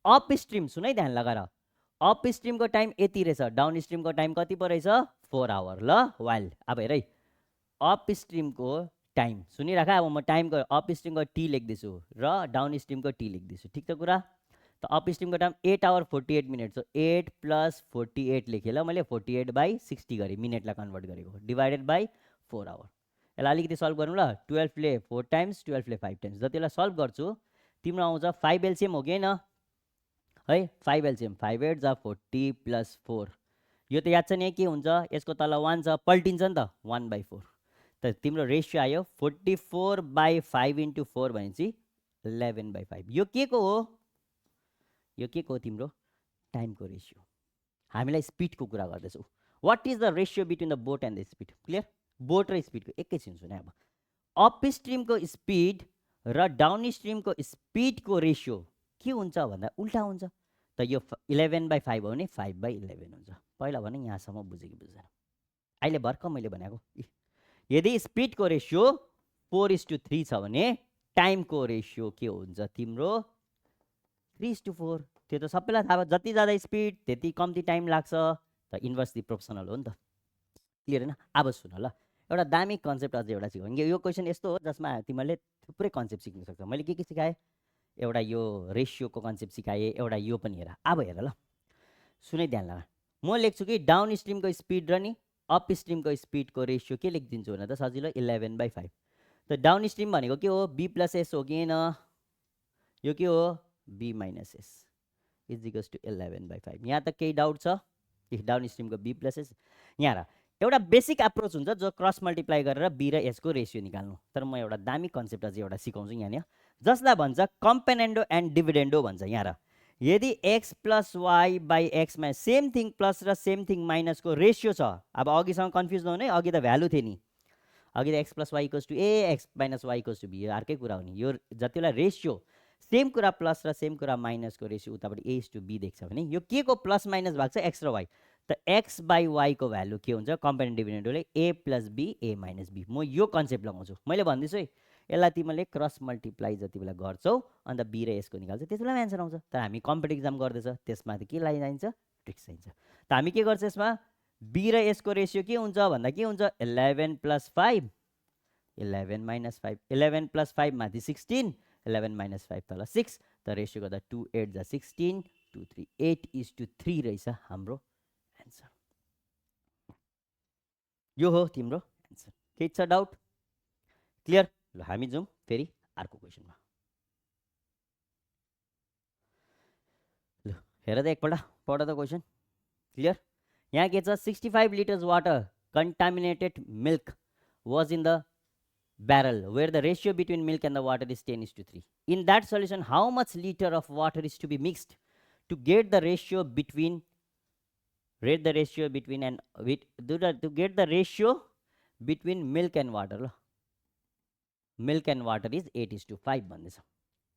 अप स्ट्रिम सुन है ध्यान लगाएर, अप स्ट्रिमको टाइम यति रहेछ, डाउन स्ट्रिमको टाइम कति पो रहेछ? 4 आवर ल. वाइल अब हेर है, अप स्ट्रिमको टाइम सुनिराख. अब म टाइमको अप स्ट्रिमको टी लेख्दैछु र डाउन स्ट्रिमको टी लेख्दैछु. ठिक छ कुरा? त अप स्ट्रिमको time 8 hour 48 minute. So 8 plus 48 लेखेँ ल मैले. 48/60 गरेँ, मिनटलाई कन्भर्ट गरेको, डिभाइडेड बाई 4 आवर. यसलाई अलिकति सल्भ गरौँ ल. 12 ले 4 टाइम्स, 12 ले 5 टाइम्स. जति यसलाई सल्भ गर्छु तिम्रो आउँछ 5 एलसिएम हो कि होइन है? 5 एलसिएम, 5 8 जा 40 प्लस 4. यो त याद छ नि के हुन्छ? यसको तल 1 छ, पल्टिन्छ नि त, 1/4. त तिम्रो रेसियो आयो 44/5 इन्टु 4 भनेपछि 11/5. यो के को हो? यो के को हो? तिम्रो टाइमको रेसियो. हामीलाई स्पिडको कुरा गर्दैछौँ. What is the ratio between the boat and the speed? Clear? Boat र स्पिडको एकैछिन सुने. अब अप स्ट्रिमको स्पिड र डाउन स्ट्रिमको स्पिडको रेसियो के हुन्छ भन्दा उल्टा हुन्छ. त यो 11/5 हो भने 5/11 हुन्छ. पहिला भने यहाँसम्म बुझ्यो कि बुझ्दैन? अहिले भर्खर मैले भनेको यदि स्पिडको रेसियो 4:3 छ भने टाइमको रेसियो के हुन्छ तिम्रो? 3:4. त्यो त सबैलाई थाहा भयो. जति ज्यादा स्पिड त्यति कम्ती टाइम लाग्छ. त इन्भर्सली प्रोपोर्सनल हो नि त. क्लियर होइन? अब सुन ल, एउटा दामी कन्सेप्ट अझै एउटा सिकाउँ. यो क्वेसन यस्तो हो जसमा तिमीले थुप्रै कन्सेप्ट सिक्न सक्छौ. मैले के सिकाएँ? एउटा यो रेसियोको कन्सेप्ट सिकाएँ, एउटा यो पनि हेर. अब हेर ल, सुनै ध्यान लगा. म लेख्छु कि डाउन स्ट्रिमको स्पिड र नि अप स्ट्रिमको स्पिडको रेसियो के लेखिदिन्छु भने त सजिलो 11/5. त डाउन स्ट्रिम भनेको के हो बी प्लस एस हो कि होइन यो के हो B minus S is equals to 11/5 यहाँ त केही डाउट छ डाउन स्ट्रिमको बी प्लस एस यहाँ र एउटा बेसिक एप्रोच हुन्छ जो क्रस मल्टिप्लाई गरेर बी र एसको रेसियो निकाल्नु तर म एउटा दामी कन्सेप्ट अझै एउटा सिकाउँछु यहाँनिर जसलाई भन्छ कम्पेनेन्डो एन्ड डिभिडेन्डो भन्छ यहाँ र यदि एक्स प्लस वाई बाई एक्समा सेम थिङ प्लस र सेम थिङ माइनसको रेसियो छ अब अघिसँग कन्फ्युज नहुने अघि त भ्यालु थियो नि अघि त X plus Y equals to A X minus Y equals to B यो अर्कै कुरा हो नि यो जति बेला रेसियो सेम कुरा प्लस र सेम कुरा माइनसको रेसियो उताबाट ए इज टु बी देख्छ भने यो के को प्लस माइनस भएको छ एक्स र वाई त एक्स बाई वाईको भ्यालु के हुन्छ कम्पेरेन्ट डिभिडेन्डोले A plus B A minus B म यो कन्सेप्ट लगाउँछु मैले भन्दैछु है यसलाई तिमीले क्रस मल्टिप्लाई जति बेला गर्छौ अन्त बी र एसको निकाल्छ त्यति बेला एन्सर आउँछ तर हामी कम्पिटेटिभ इक्जाम गर्दैछ त्यसमा त के लगाइन्छ ट्रिक्स चाहिन्छ त हामी के गर्छ यसमा बी र एसको रेसियो के हुन्छ भन्दा के हुन्छ 11 + 5 11 - 5 11 + 5 माथि 16 11 - 5 तल 6 त रेसियो गर्दा 2 8 जा 16 2 3 8:3 रहेछ हाम्रो एन्सर यो हो तिम्रो एन्सर के छ डाउट क्लियर ल हामी जाउँ फेरि अर्को क्वेशनमा ल हेर त एकपल्ट पढ त क्वेशन क्लियर यहाँ के छ 65 liters water contaminated milk was in the barrel where the ratio between milk and the water is 10:3 in that solution how much liter of water is to be mixed to get the ratio between and to get the ratio between milk and water ल milk and water is 8:5 भन्दैछ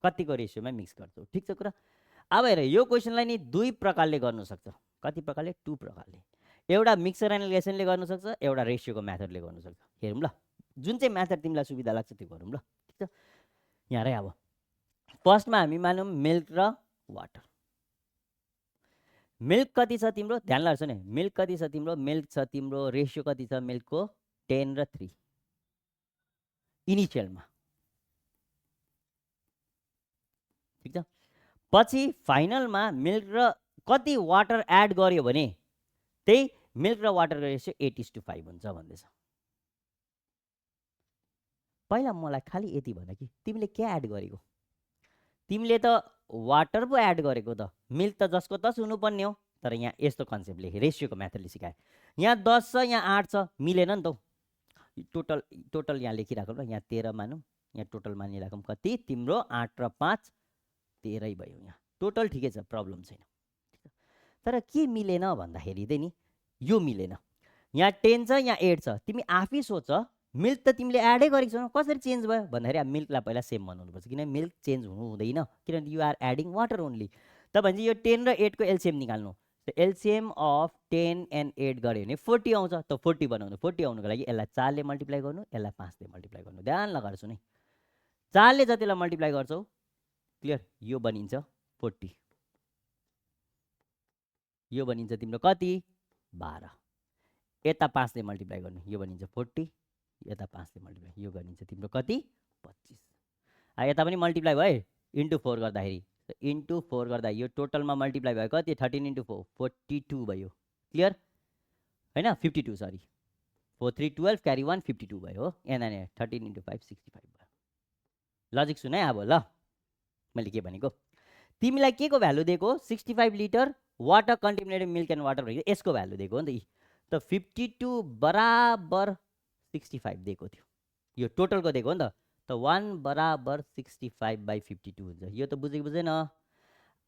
कतिको रेशियोमा mix गर्छौ ठीक छ कुरा अब हेर यो क्वेशनलाई नि दुई प्रकारले गर्न सक्छ कति प्रकारले टु प्रकारले एउटा मिक्सर एनालाइजेसनले गर्न सक्छ एउटा रेशियोको मेथडले गर्न सक्छ हेरौँ ल जुन चाहिँ मेथड तिमीलाई सुविधा लाग्छ त्यो गरौँ ल ठीक छ यहाँ रे अब फर्स्टमा हामी मानौँ मिल्क र वाटर मिल्क कति छ तिम्रो ध्यान लाग्छ नि मिल्क कति छ तिम्रो मिल्क छ तिम्रो रेशियो कति छ मिल्कको 10 र 3 इनिशियलमा ठीक छ पछि फाइनलमा मिल्क र कति वाटर एड गर्यो भने त्यही मिल्क र वाटरको रेशियो 8:5 हुन्छ भन्दैछ पहिला मलाई खाली यति भन कि तिमीले के एड गरेको तिमीले त वाटर पो एड गरेको त मिल्क त जसको तस हुनुपर्ने हो तर यहाँ यस्तो कन्सेप्ट लेखे रेशियोको मेथडले सिकाए यहाँ 10 छ यहाँ 8 छ मिलेन नि त टोटल यहाँ लेखिराखौँ ल यहाँ 13 मानौँ यहाँ टोटल मानिराखौँ कति तिम्रो 8 र 5 13 भयो यहाँ टोटल ठिकै छ प्रब्लम छैन तर के मिलेन भन्दाखेरि चाहिँ नि यो मिलेन यहाँ 10 छ यहाँ 8 छ तिमी आफै सोच मिल्क त तिमीले एडै गरेको छौ कसरी चेन्ज भयो भन्दाखेरि अब मिल्कलाई पहिला सेम बनाउनुपर्छ किन मिल्क चेन्ज हुनु हुँदैन किनभने you are adding water only त भने यो 10 र 8 को एलसिएम निकाल्नु एलसिएम अफ 10 एन्ड 8 गऱ्यो भने 40 आउँछ त 40 बनाउनु 40 आउनुको लागि यसलाई 4 ले मल्टिप्लाई गर्नु यसलाई 5 ले मल्टिप्लाई गर्नु ध्यान लगाएर सुन 4 ले जतिलाई मल्टिप्लाई गर्छौ क्लियर यो बनिन्छ 40 यो बनिन्छ तिम्रो कति 12 यता 5 ले मल्टिप्लाई गर्नु यो बनिन्छ 40 यता 5 ले मल्टिप्लाई यो गरिन्छ तिम्रो कति 25 यता पनि मल्टिप्लाई भयो इन्टु 4 गर्दाखेरि इन्टु 4 गर्दा यो टोटलमा मल्टिप्लाई भयो कति 13 × 4 42 भयो क्लियर हैन 52 सरी 4 3 12 क्यारी 1 52 भयो हो यहाँ 13 × 5 65 भयो लजिक सुन है अब ल मैले के भनेको तिमीलाई के को भ्यालु दिएको 65 litre water contaminated milk and water भनेको यसको भ्यालु दिएको हो नि त 52 बराबर 65 दिएको थियो यो टोटलको दिएको हो नि त 1 बराबर 65/52 हुन्छ यो त बुझेको बुझेन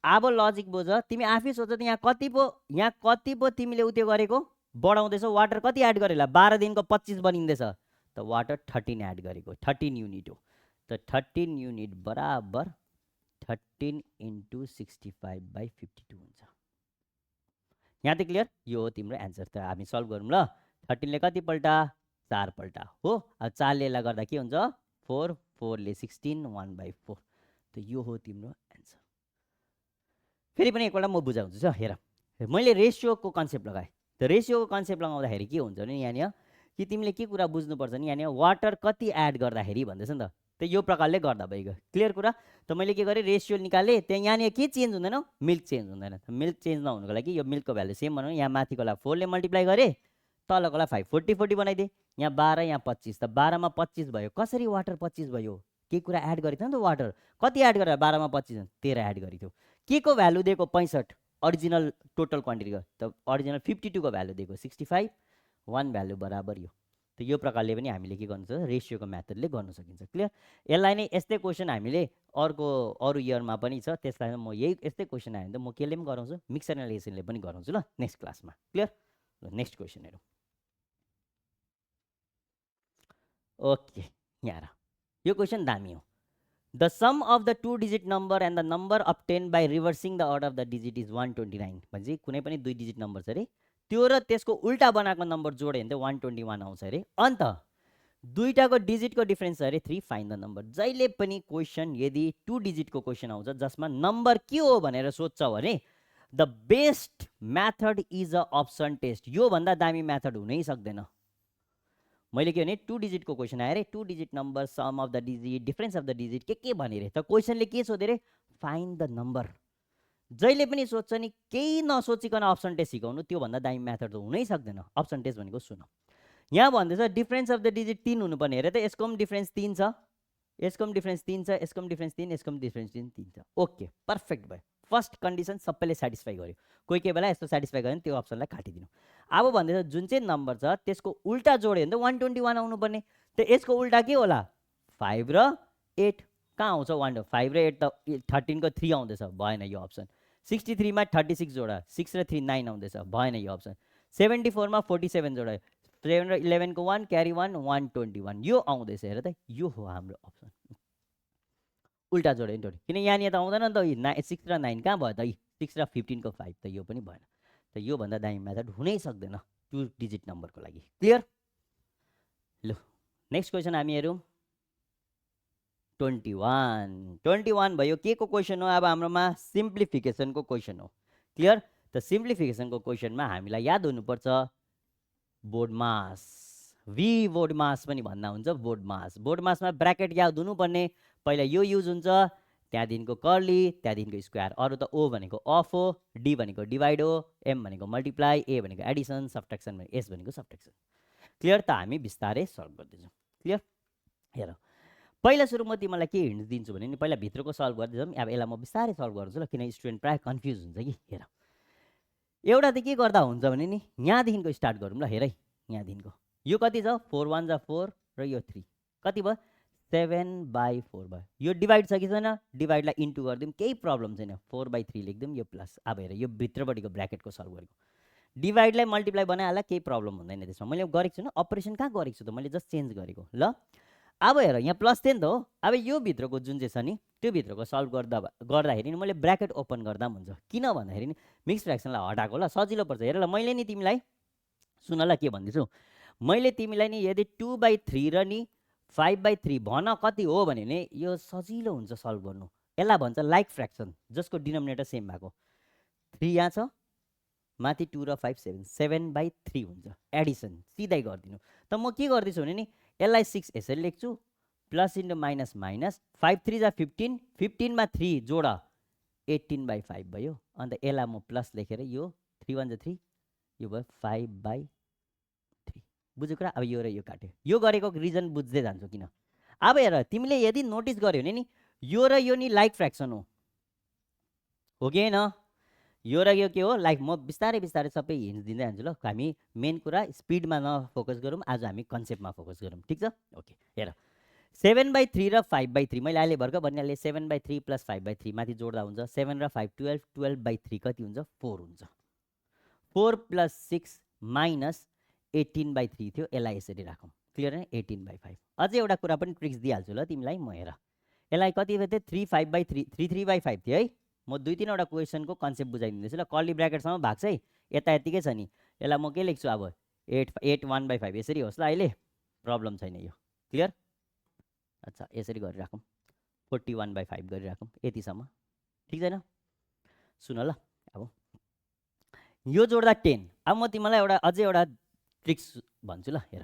अब लजिक बुझ तिमी आफै सोच त यहाँ कति पो तिमीले उते गरेको बढाउँदैछौ वाटर कति एड गरेला 12 दिनको 25 बनिँदैछ त वाटर 13 एड गरेको 13 युनिट हो त 13 युनिट बराबर 13 × 65/52 हुन्छ यहाँ त क्लियर यो हो तिम्रो एन्सर त हामी सल्भ गरौँ ल 13 ले कति पल्ट 4 पल्ट हो अब 4 ले ला गर्दा के हुन्छ 4 4 ले 16 1/4 त यो हो तिम्रो एन्सर फेरि पनि एकपल्ट म बुझाउँछु हेर मैले रेशियोको कन्सेप्ट लगाएँ त रेशियोको कन्सेप्ट लगाउँदाखेरि के हुन्छ भने यहाँनिर कि तिमीले के कुरा बुझ्नुपर्छ नि यहाँनिर वाटर कति एड गर्दाखेरि भन्दैछ नि त यो प्रकारले गर्दा भइगयो क्लियर कुरा त मैले के गरेँ रेशियो निकालेँ त्यहाँ यहाँनिर के चेन्ज हुँदैन मिल्क चेन्ज हुँदैन मिल्क चेन्ज नहुनुको लागि यो मिल्कको भ्यालु सेम बनाउनु यहाँ माथिकोलाई 4 ले मल्टिप्लाई गरेँ तलकोलाई 5 40 40 बनाइदिए यहाँ 12 यहाँ 25 त 12 मा 25 भयो कसरी वाटर 25 भयो के कुरा एड गरेको थियो नि त वाटर कति एड गरेर 12 मा 25 13 एड गरेको थियो के को भ्यालु दिएको 65 ओरिजिनल टोटल क्वान्टिटीको त ओरिजिनल 52 को भ्यालु दिएको 65 1 भ्यालु बराबर यो त यो प्रकारले पनि हामीले के गर्नु सक्छ रेशियोको मेथडले गर्न सकिन्छ क्लियर यसलाई नै यस्तै क्वेसन हामीले अरु इयरमा पनि छ त्यसलाई म यही यस्तै क्वेसन आयो भने त म केले पनि गराउँछु मिक्सर एनालाइसिसले पनि गराउँछु ल नेक्स्ट क्लासमा क्लियर ल नेक्स्ट क्वेसन हेरौँ ओके यहाँ यो क्वेसन दामी हो the sum of the 2 digit number and the number obtained by reversing the order of the digit is 129 भनेपछि कुनै पनि 2 डिजिट नम्बर छ अरे त्यो र त्यसको उल्टा बनाएको नम्बर जोड्यो भने चाहिँ 121 आउँछ अरे अन्त दुईटाको डिजिटको डिफरेन्स अरे 3 फाइन्ड द नम्बर जहिले पनि क्वेसन यदि 2 डिजिटको क्वेसन आउँछ जसमा नम्बर के हो भनेर सोध्छ भने the best method is a option test यो भन्दा दामी मेथड हुनै सक्दैन मैले के भने 2 डिजिटको क्वेसन आयो रे 2 digit number sum of the digit difference of the digit के भने रे त क्वेसनले के सोधे रे फाइन्ड द नम्बर जहिले पनि सोध्छ नि केही नसोचिकन अप्सन टेस्ट सिकाउनु त्यो भन्दा दामी मेथड त हुनै सक्दैन अप्सन टेस्ट भनेको सुन यहाँ भन्दैछ डिफरेन्स अफ द डिजिट 3 हुनुपर्ने हेरे त यसको पनि डिफरेन्स 3 छ यसको पनि डिफरेन्स 3 छ यसको पनि डिफरेन्स 3 यसको पनि डिफरेन्स 3 छ ओके पर्फेक्ट भयो फर्स्ट कन्डिसन सबैले सेटिस्फाई गर्यो कोही बेला यस्तो सेटिस्फाई गर्यो भने त्यो अप्सनलाई काटिदिनु अब भन्दैछ जुन चाहिँ नम्बर छ त्यसको उल्टा जोड्यो भने त 121 आउनुपर्ने त यसको उल्टा के होला 5 र 8 कहाँ आउँछ 1 5 र 8 त 13 को 3 आउँदैछ भएन यो अप्सन 63 मा 36 जोडा 6 र 3 9 आउँदैछ भएन यो अप्सन 74 मा 47 जोडा 7 र 11 को 1 क्यारी 1 121 यो आउँदैछ हेर त यो हो हाम्रो अप्सन उल्टा जोड्यो नि किन यहाँनिर त आउँदैन नि त 6 र 9 कहाँ भयो त 6 र 15 को 5 त यो पनि भएन त यो भन्दा दामी मेथड हुनै सक्दैन 2 डिजिट नम्बरको लागि क्लियर ल नेक्स्ट क्वेसन हामी हेरौँ 21 भयो के को क्वेसन हो अब हाम्रोमा सिम्प्लिफिकेसनको क्वेसन हो क्लियर त सिम्प्लिफिकेसनको क्वेसनमा हामीलाई याद हुनुपर्छ बोर्ड मास वी बोर्ड मास पनि भन्दा हुन्छ बोर्ड मासमा ब्र्याकेट याद हुनुपर्ने पहिला यो युज हुन्छ त्यहाँदेखिको कर्ली त्यहाँदेखिको स्क्वायर अरू त ओ भनेको अफ हो डी भनेको डिभाइड हो एम भनेको मल्टिप्लाई ए भनेको एडिसन सब्ट्र्याक्सन एस भनेको सब्ट्र्याक्सन क्लियर त हामी बिस्तारै सल्भ गर्दैछौँ क्लियर हेर पहिला सुरु म तिमीलाई के हिन्ट दिन्छु भने नि पहिला भित्रको सल्भ गर्दैछौँ अब यसलाई म बिस्तारै सल्भ गर्छु ल किन स्टुडेन्ट प्रायः कन्फ्युज हुन्छ कि हेर एउटा त के गर्दा हुन्छ भने नि यहाँदेखिको स्टार्ट गरौँ ल हेर है यहाँदेखिको यो कति छ 4 1 जा 4 र यो 3 कति भयो 7/4 भयो यो डिभाइड छ कि छैन डिभाइडलाई इन्टु गरिदिउँ केही प्रब्लम छैन 4/3 लेखिदिउँ यो प्लस अब हेर यो भित्रपट्टिको ब्र्याकेटको सल्भ गरेको डिभाइडलाई मल्टिप्लाई बनाइहाल्दा केही प्रब्लम हुँदैन त्यसमा मैले गरेको छु न अपरेसन कहाँ गरेको छु त मैले जस्ट चेन्ज गरेको ल अब हेर यहाँ प्लस थियो नि त हो अब यो भित्रको जुन चाहिँ छ नि त्यो भित्रको सल्भ गर्दाखेरि नि मैले ब्र्याकेट ओपन गर्दा पनि हुन्छ किन भन्दाखेरि नि मिक्स फ्र्याक्सनलाई हटाएको ल सजिलो पर्छ हेर ल मैले नि तिमीलाई सुन ल के भन्दैछु मैले तिमीलाई नि यदि 2/3 र नि 5/3 भन कति हो भने नि यो सजिलो हुन्छ सल्भ गर्नु यसलाई भन्छ लाइक फ्र्याक्सन जसको डिनोमिनेटर सेम भएको 3 यहाँ छ माथि 2 र 5 7 7/3 हुन्छ एडिसन सिधै गरिदिनु त म के गर्दैछु भने नि यसलाई 6 यसरी लेख्छु प्लस इन्टु माइनस माइनस 5 3 जा 15 15 मा 3 जोड 18/5 भयो अन्त यसलाई म प्लस लेखेर यो 3 1 जा 3 यो भयो 5/3 बुझ्यो कुरा अब यो र यो काट्यो यो गरेको रिजन बुझ्दै जान्छु किन अब हेर तिमीले यदि नोटिस गर्यो भने नि यो र यो नि लाइक फ्र्याक्सन हो कि होइन यो र यो के हो लाइक म बिस्तारै बिस्तारै सबै हिन्ट दिँदै जान्छु ल हामी मेन कुरा स्पिडमा नफोकस गरौँ आज हामी कन्सेप्टमा फोकस गरौँ ठिक छ ओके हेर 7/3 र 5/3 मैले अहिले भर्खर भनिहालेँ 7/3 प्लस 5/3 माथि जोड्दा हुन्छ 7 र 5 12 12/3 कति हुन्छ 4 हुन्छ 4 प्लस 6 माइनस 18/3 थियो यसलाई यसरी राखौँ क्लियर है 18/5 अझै एउटा कुरा पनि ट्रिक्स दिइहाल्छु ल तिमीलाई म हेर यसलाई कति थियो 3 5/3 3 3/5 थियो है म 2-3वटा क्वेसनको कन्सेप्ट बुझाइदिँदैछु ल कर्ली ब्र्याकेटसम्म भएको छ है यता यतिकै छ नि यसलाई म के लेख्छु अब 8 1/5 यसरी होस् ल अहिले प्रब्लम छैन यो क्लियर अच्छा यसरी गरिराखौँ 41/5 गरिराखौँ यतिसम्म ठिक छैन सुन ल अब यो जोड्दा 10 अब म तिमीलाई अझै एउटा ट्रिक्स भन्छु ल हेर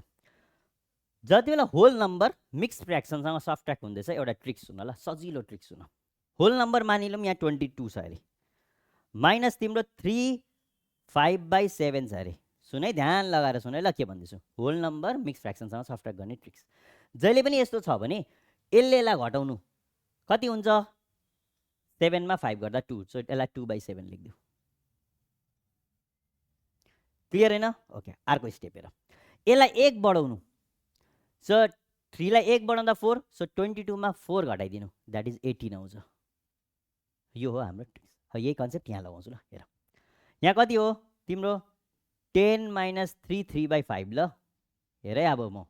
जति बेला होल नम्बर मिक्स फ्र्याक्सनसँग सब्ट्र्याक्ट हुँदैछ एउटा ट्रिक्स सुन ल सजिलो ट्रिक्स सुन होल नम्बर मानिलौँ यहाँ 22 छ अरे माइनस तिम्रो 3 5/7 छ अरे सुन है, ध्यान लगाएर सुन है ल के भन्दैछु। होल नम्बर मिक्स फ्र्याक्सनसँग सब्ट्र्याक्ट गर्ने ट्रिक्स। जहिले पनि यस्तो छ भने यसले यसलाई घटाउनु कति हुन्छ, 7 मा 5 गर्दा 2, सो यसलाई 2/7 लेखिदिऊ। क्लियर हैन? ओके, अर्को स्टेप हेर। यसलाई 1 बढाउनु, सो 3 लाई 1 बढाउँदा 4, सो 22 मा 4 घटाइदिनु, द्याट इज 18 आउँछ। यो हो हाम्रो ट्रिक्स। यही कन्सेप्ट यहाँ लगाउँछु ल। हेर यहाँ कति हो तिम्रो 10 - 3 3/5 ल। हेर है अब म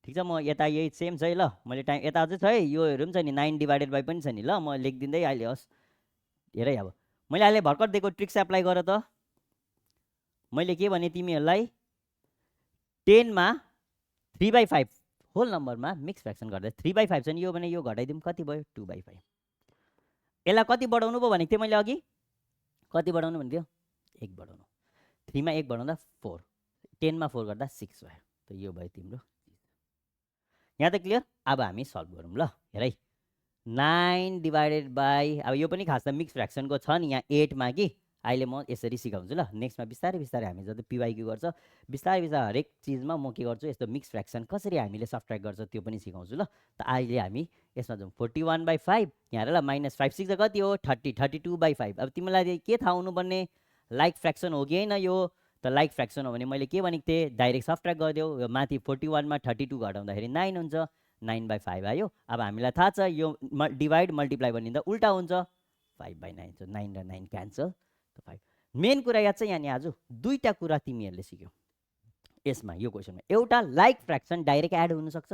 ठिक छ, म यता यही सेम छ है ल। मैले टाइम यता अझै छ है, योहरू पनि छ नि, 9 डिभाइडेड बाई पनि छ नि ल। म लेखिदिँदै अहिले होस्। हेर है अब मैले अहिले भर्खर दिएको ट्रिक्स एप्लाई गर त। मैले के भने तिमीहरूलाई 10 मा 3/5 होल नम्बरमा मिक्स फ्र्याक्सन गर्दा 3/5 छ नि, यो भने यो घटाइदिउँ, कति भयो 2/5। यसलाई कति बढाउनु भयो भनेको थिएँ मैले अघि, कति बढाउनु भनेको थियो, 1 बढाउनु। 3 मा 1 बढाउँदा 4, 10 मा 4 गर्दा 6 भयो। त यो भयो तिम्रो। यहाँ त क्लियर? अब हामी सल्भ गरौँ ल। हेर है 9 डिभाइडेड बाई, अब यो पनि खास त मिक्स फ्र्याक्सनको छ नि यहाँ 8 मा कि। अहिले म यसरी सिकाउँछु ल। नेक्स्टमा बिस्तारै बिस्तारै हामी जति पिवाइक्यू गर्छ बिस्तारै बिस्तारै हरेक चिजमा म के गर्छु, यस्तो मिक्स फ्र्याक्सन कसरी हामीले सब्ट्र्याक्ट गर्छ त्यो पनि सिकाउँछु ल। त अहिले हामी यसमा जाउँ। 41/5 यहाँ हेर ल, -5 6 कति हो 30, 32/5। अब तिमीलाई के थाहा हुनुपर्ने, लाइक फ्र्याक्सन हो कि होइन यो। त लाइक फ्र्याक्सन हो भने मैले के भनेको थिएँ, डाइरेक्ट सब्ट्र्याक्ट गरिदेऊ। माथि 41 मा 32 घटाउँदाखेरि 9 हुन्छ, 9/5 आयो। अब हामीलाई थाहा छ यो डिभाइड मल्टिप्लाई भनिँदा उल्टा हुन्छ, 5/9, सो 9 र 9 क्यान्सल, 5। मेन कुरा याद छ यहाँ आज दुईटा कुरा तिमीहरूले सिक्यौ यसमा, यो क्वेसनमा। एउटा लाइक फ्र्याक्सन डाइरेक्ट एड हुनसक्छ,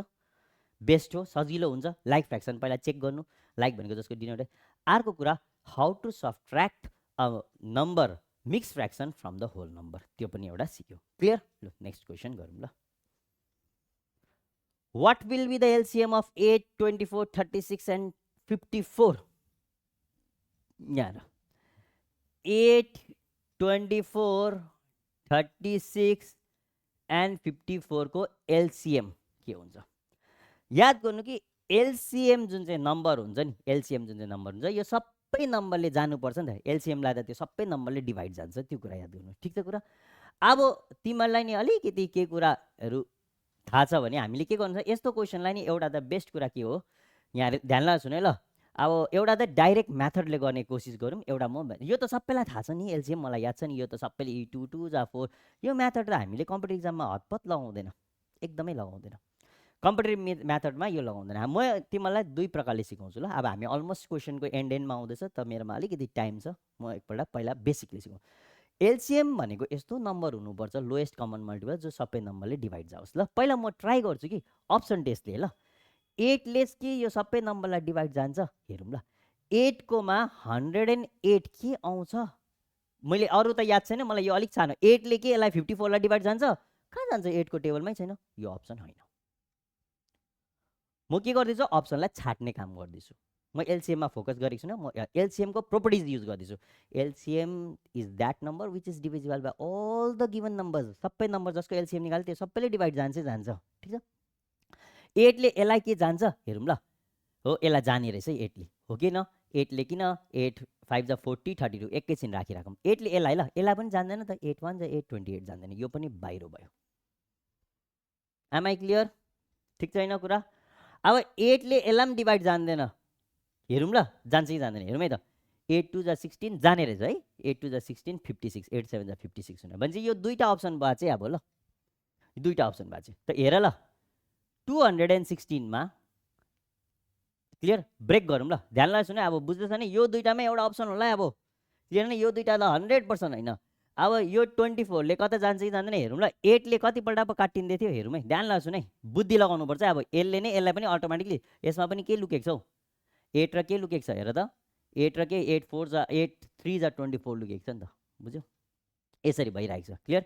बेस्ट हो, सजिलो हुन्छ। लाइक फ्र्याक्सन पहिला चेक गर्नु, लाइक भनेको जसको डिनोमिनेटर। अर्को कुरा how to subtract a number mix fraction from the whole number, त्यो पनि एउटा सिक्यौ। क्लियर? ल नेक्स्ट क्वेसन गरौँ ल। What will be the LCM of 8, 24, 36 and 54? यहाँ 8, 24, 36 and 54 को LCM के हुन्छ? याद गर्नु कि LCM जुन चाहिँ नम्बर हुन्छ नि, LCM जुन चाहिँ नम्बर हुन्छ, यो सबै नम्बरले जानुपर्छ नि त। LCM लाई त त्यो सबै नम्बरले डिभाइड जान्छ, त्यो कुरा याद गर्नु। ठिक छ कुरा? अब तिमीहरूलाई नि अलिकति के कुराहरू थाहा छ भने हामीले के गर्नु छ, यस्तो क्वेसनलाई नि एउटा त बेस्ट कुरा के हो, यहाँ ध्यान लगाएर सुन है ल। अब एउटा त डाइरेक्ट मेथडले गर्ने कोसिस गरौँ। एउटा म यो त सबैलाई थाहा छ नि, एलसीएम मलाई याद छ नि, यो त सबैले 2 2 जा 4, यो मेथड त हामीले कम्पिटिटिभ इक्जाममा हतपत लगाउँदैन, एकदमै लगाउँदैन। कम्पिटिटिभ मेथडमा यो लगाउँदैन। म तिमीलाई दुई प्रकारले सिकाउँछु ल। अब हामी अलमोस्ट क्वेसनको एन्डमा आउँदैछ, त मेरोमा अलिकति टाइम छ, म एकपल्ट पहिला बेसिकली सिकाउँ। एलसीएम भनेको यस्तो नम्बर हुनुपर्छ, लोएस्ट कमन मल्टिपल, जो सबै नम्बरले डिभाइड जाओस् ल। पहिला म ट्राई गर्छु कि अप्सन टेस्टले ल। 8 लेस कि यो सबै नम्बरलाई डिभाइड जान्छ, हेरौँ ल। 8 कोमा 108 के आउँछ, मैले अरू त याद छैन, मलाई यो अलिक सानो। 8 ले के यसलाई 54 लाई डिभाइड जान्छ, कहाँ जान्छ, 8 को टेबलमै छैन, यो अप्सन होइन। म के गर्दैछु, अप्सनलाई छाट्ने काम गर्दैछु। म एलसीएम मा फोकस गरेको छु, म एलसीएम को प्रोपर्टिज युज गर्दैछु। LCM is that number which is divisible by all the given numbers. सबै नम्बर जसको एलसीएम निकाल्यो त्यो सबैले डिभाइड जान्छ, ठीक छ। 8 ले यसलाई के जान्छ हेरौँ ल। हो, यसलाई जाने रहेछ 8 ले, हो कि न? 8 ले किन, 8 5 जा 40, 32 एकैछिन राखिराखौँ। 8 ले यसलाई ल, यसलाई पनि जान्दैन त, 8 1 जा 8 28 जान्दैन, यो पनि बाहिर भयो। Am I clear? ठिक छैन कुरा? अब 8 ले यसलाई पनि डिभाइड जान्दैन, हेरौँ ल, जान्छ कि जान्दैन, हेरौँ है त। 8 2 जा 16 जाने रहेछ है, 8 2 जा 16 56, 8 7 जा 56 हुने भने चाहिँ यो दुईटा अप्सन भयो चाहिँ। अब ल दुईटा अप्सन भयो चाहिँ, त हेर ल 216 मा क्लियर ब्रेक गरौँ ल। ध्यान लगाएर सुने, अब बुझ्दैछ नि, यो दुईटामै एउटा अप्सन होला। अब क्लियर नि, यो दुईटा त 100% होइन। अब यो 24 ले कता जान्छ कि जान्दैन हेरौँ ल। 8 ले कतिपल्ट पो काटिँदै थियो, हेरौँ है। ध्यान लगाएर सुने, बुद्धि लगाउनुपर्छ। अब यसले नै यसलाई पनि अटोमेटिकली, यसमा पनि के लुकेको छौ, 8 र के लुकेको छ हेर त, 8 र के, 8 4 जा 8 3 जा 24 लुकेको छ नि त, बुझ्यौ? यसरी भइरहेको छ। क्लियर?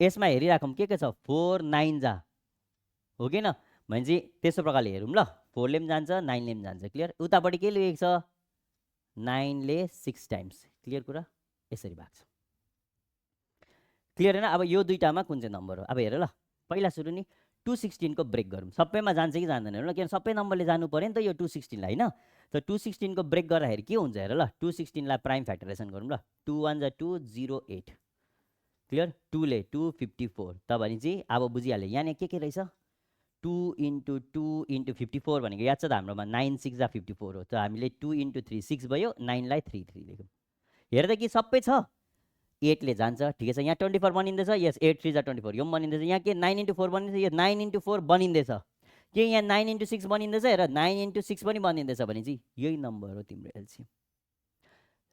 यसमा हेरिराखौँ के छ, 4 9 जा, हो कि न? भनेपछि त्यस्तो प्रकारले हेरौँ ल। 4 ले पनि जान्छ, 9 ले पनि जान्छ। क्लियर? उतापट्टि के लेखेको छ, 9 ले 6 टाइम्स। क्लियर कुरा? यसरी भएको छ। क्लियर हैन? अब यो दुईटामा कुन चाहिँ नम्बर हो? अब हेर ल, पहिला सुरु नि 216 को ब्रेक गरौँ। सबैमा जान्छ कि जान्दैन हेरौँ ल, किन सबै नम्बरले जानु पर्यो नि त यो 216 लाई, हैन? त 216 को ब्रेक गर्दाखेरि के हुन्छ हेर ल। 216 लाई प्राइम फ्याक्टराइजेसन गरौँ ल। 2 1 जा 2 0 8, क्लियर 2 ले 254 त भनेपछि अब बुझिहाल्यो यहाँनिर के रहेछ 2 into 2 into 54 भनेको याद छ त हाम्रोमा 9 6 जा 54 हो त हामीले 2 into 3 6 भयो 9 लाई 3 3 लेख्यौँ हेर्दा कि सबै छ 8 ले जान्छ ठिकै छ यहाँ 24 बनिँदैछ यस 8 3 जा 24 यो पनि बनिँदैछ यहाँ के 9 into 4 बनिँदैछ यो 9 into 4 बनिँदैछ के यहाँ 9 into 6 बनिँदैछ हेर 9 into 6 पनि बनिँदैछ भनेपछि यही नम्बर हो तिम्रो एलसिएम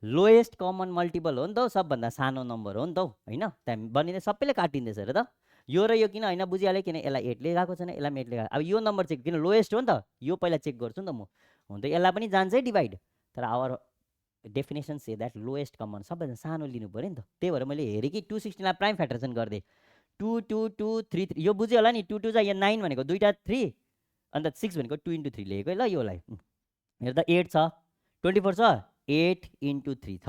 लोएस्ट कमन मल्टिपल हो नि त हौ सबभन्दा सानो नम्बर हो नि त हौ होइन त्यहाँ बनिँदै सबैले काटिँदैछ हेर त यो र यो किन होइन बुझिहाल्यो किन यसलाई 8 ले गएको छैन यसलाई 8 ले गएको अब यो नम्बर चेक किन लोएस्ट हो नि त यो पहिला चेक गर्छु नि त म हुन त यसलाई पनि जान्छै डिभाइड तर our definition say that lowest common सबैभन्दा सानो लिनु पऱ्यो नि त त्यही भएर मैले हेरेँ कि 216लाई प्राइम फ्याक्टराइजेसन गरिदिएँ 2 2 2 3 3 यो बुझ्यो होला नि 2 2 जा यहाँ 9 भनेको दुईवटा 3 अन्त 6 भनेको 2 into 3 लेखेको है ल योलाई हेर्दा 8 छ 24 छ 8 into 3 छ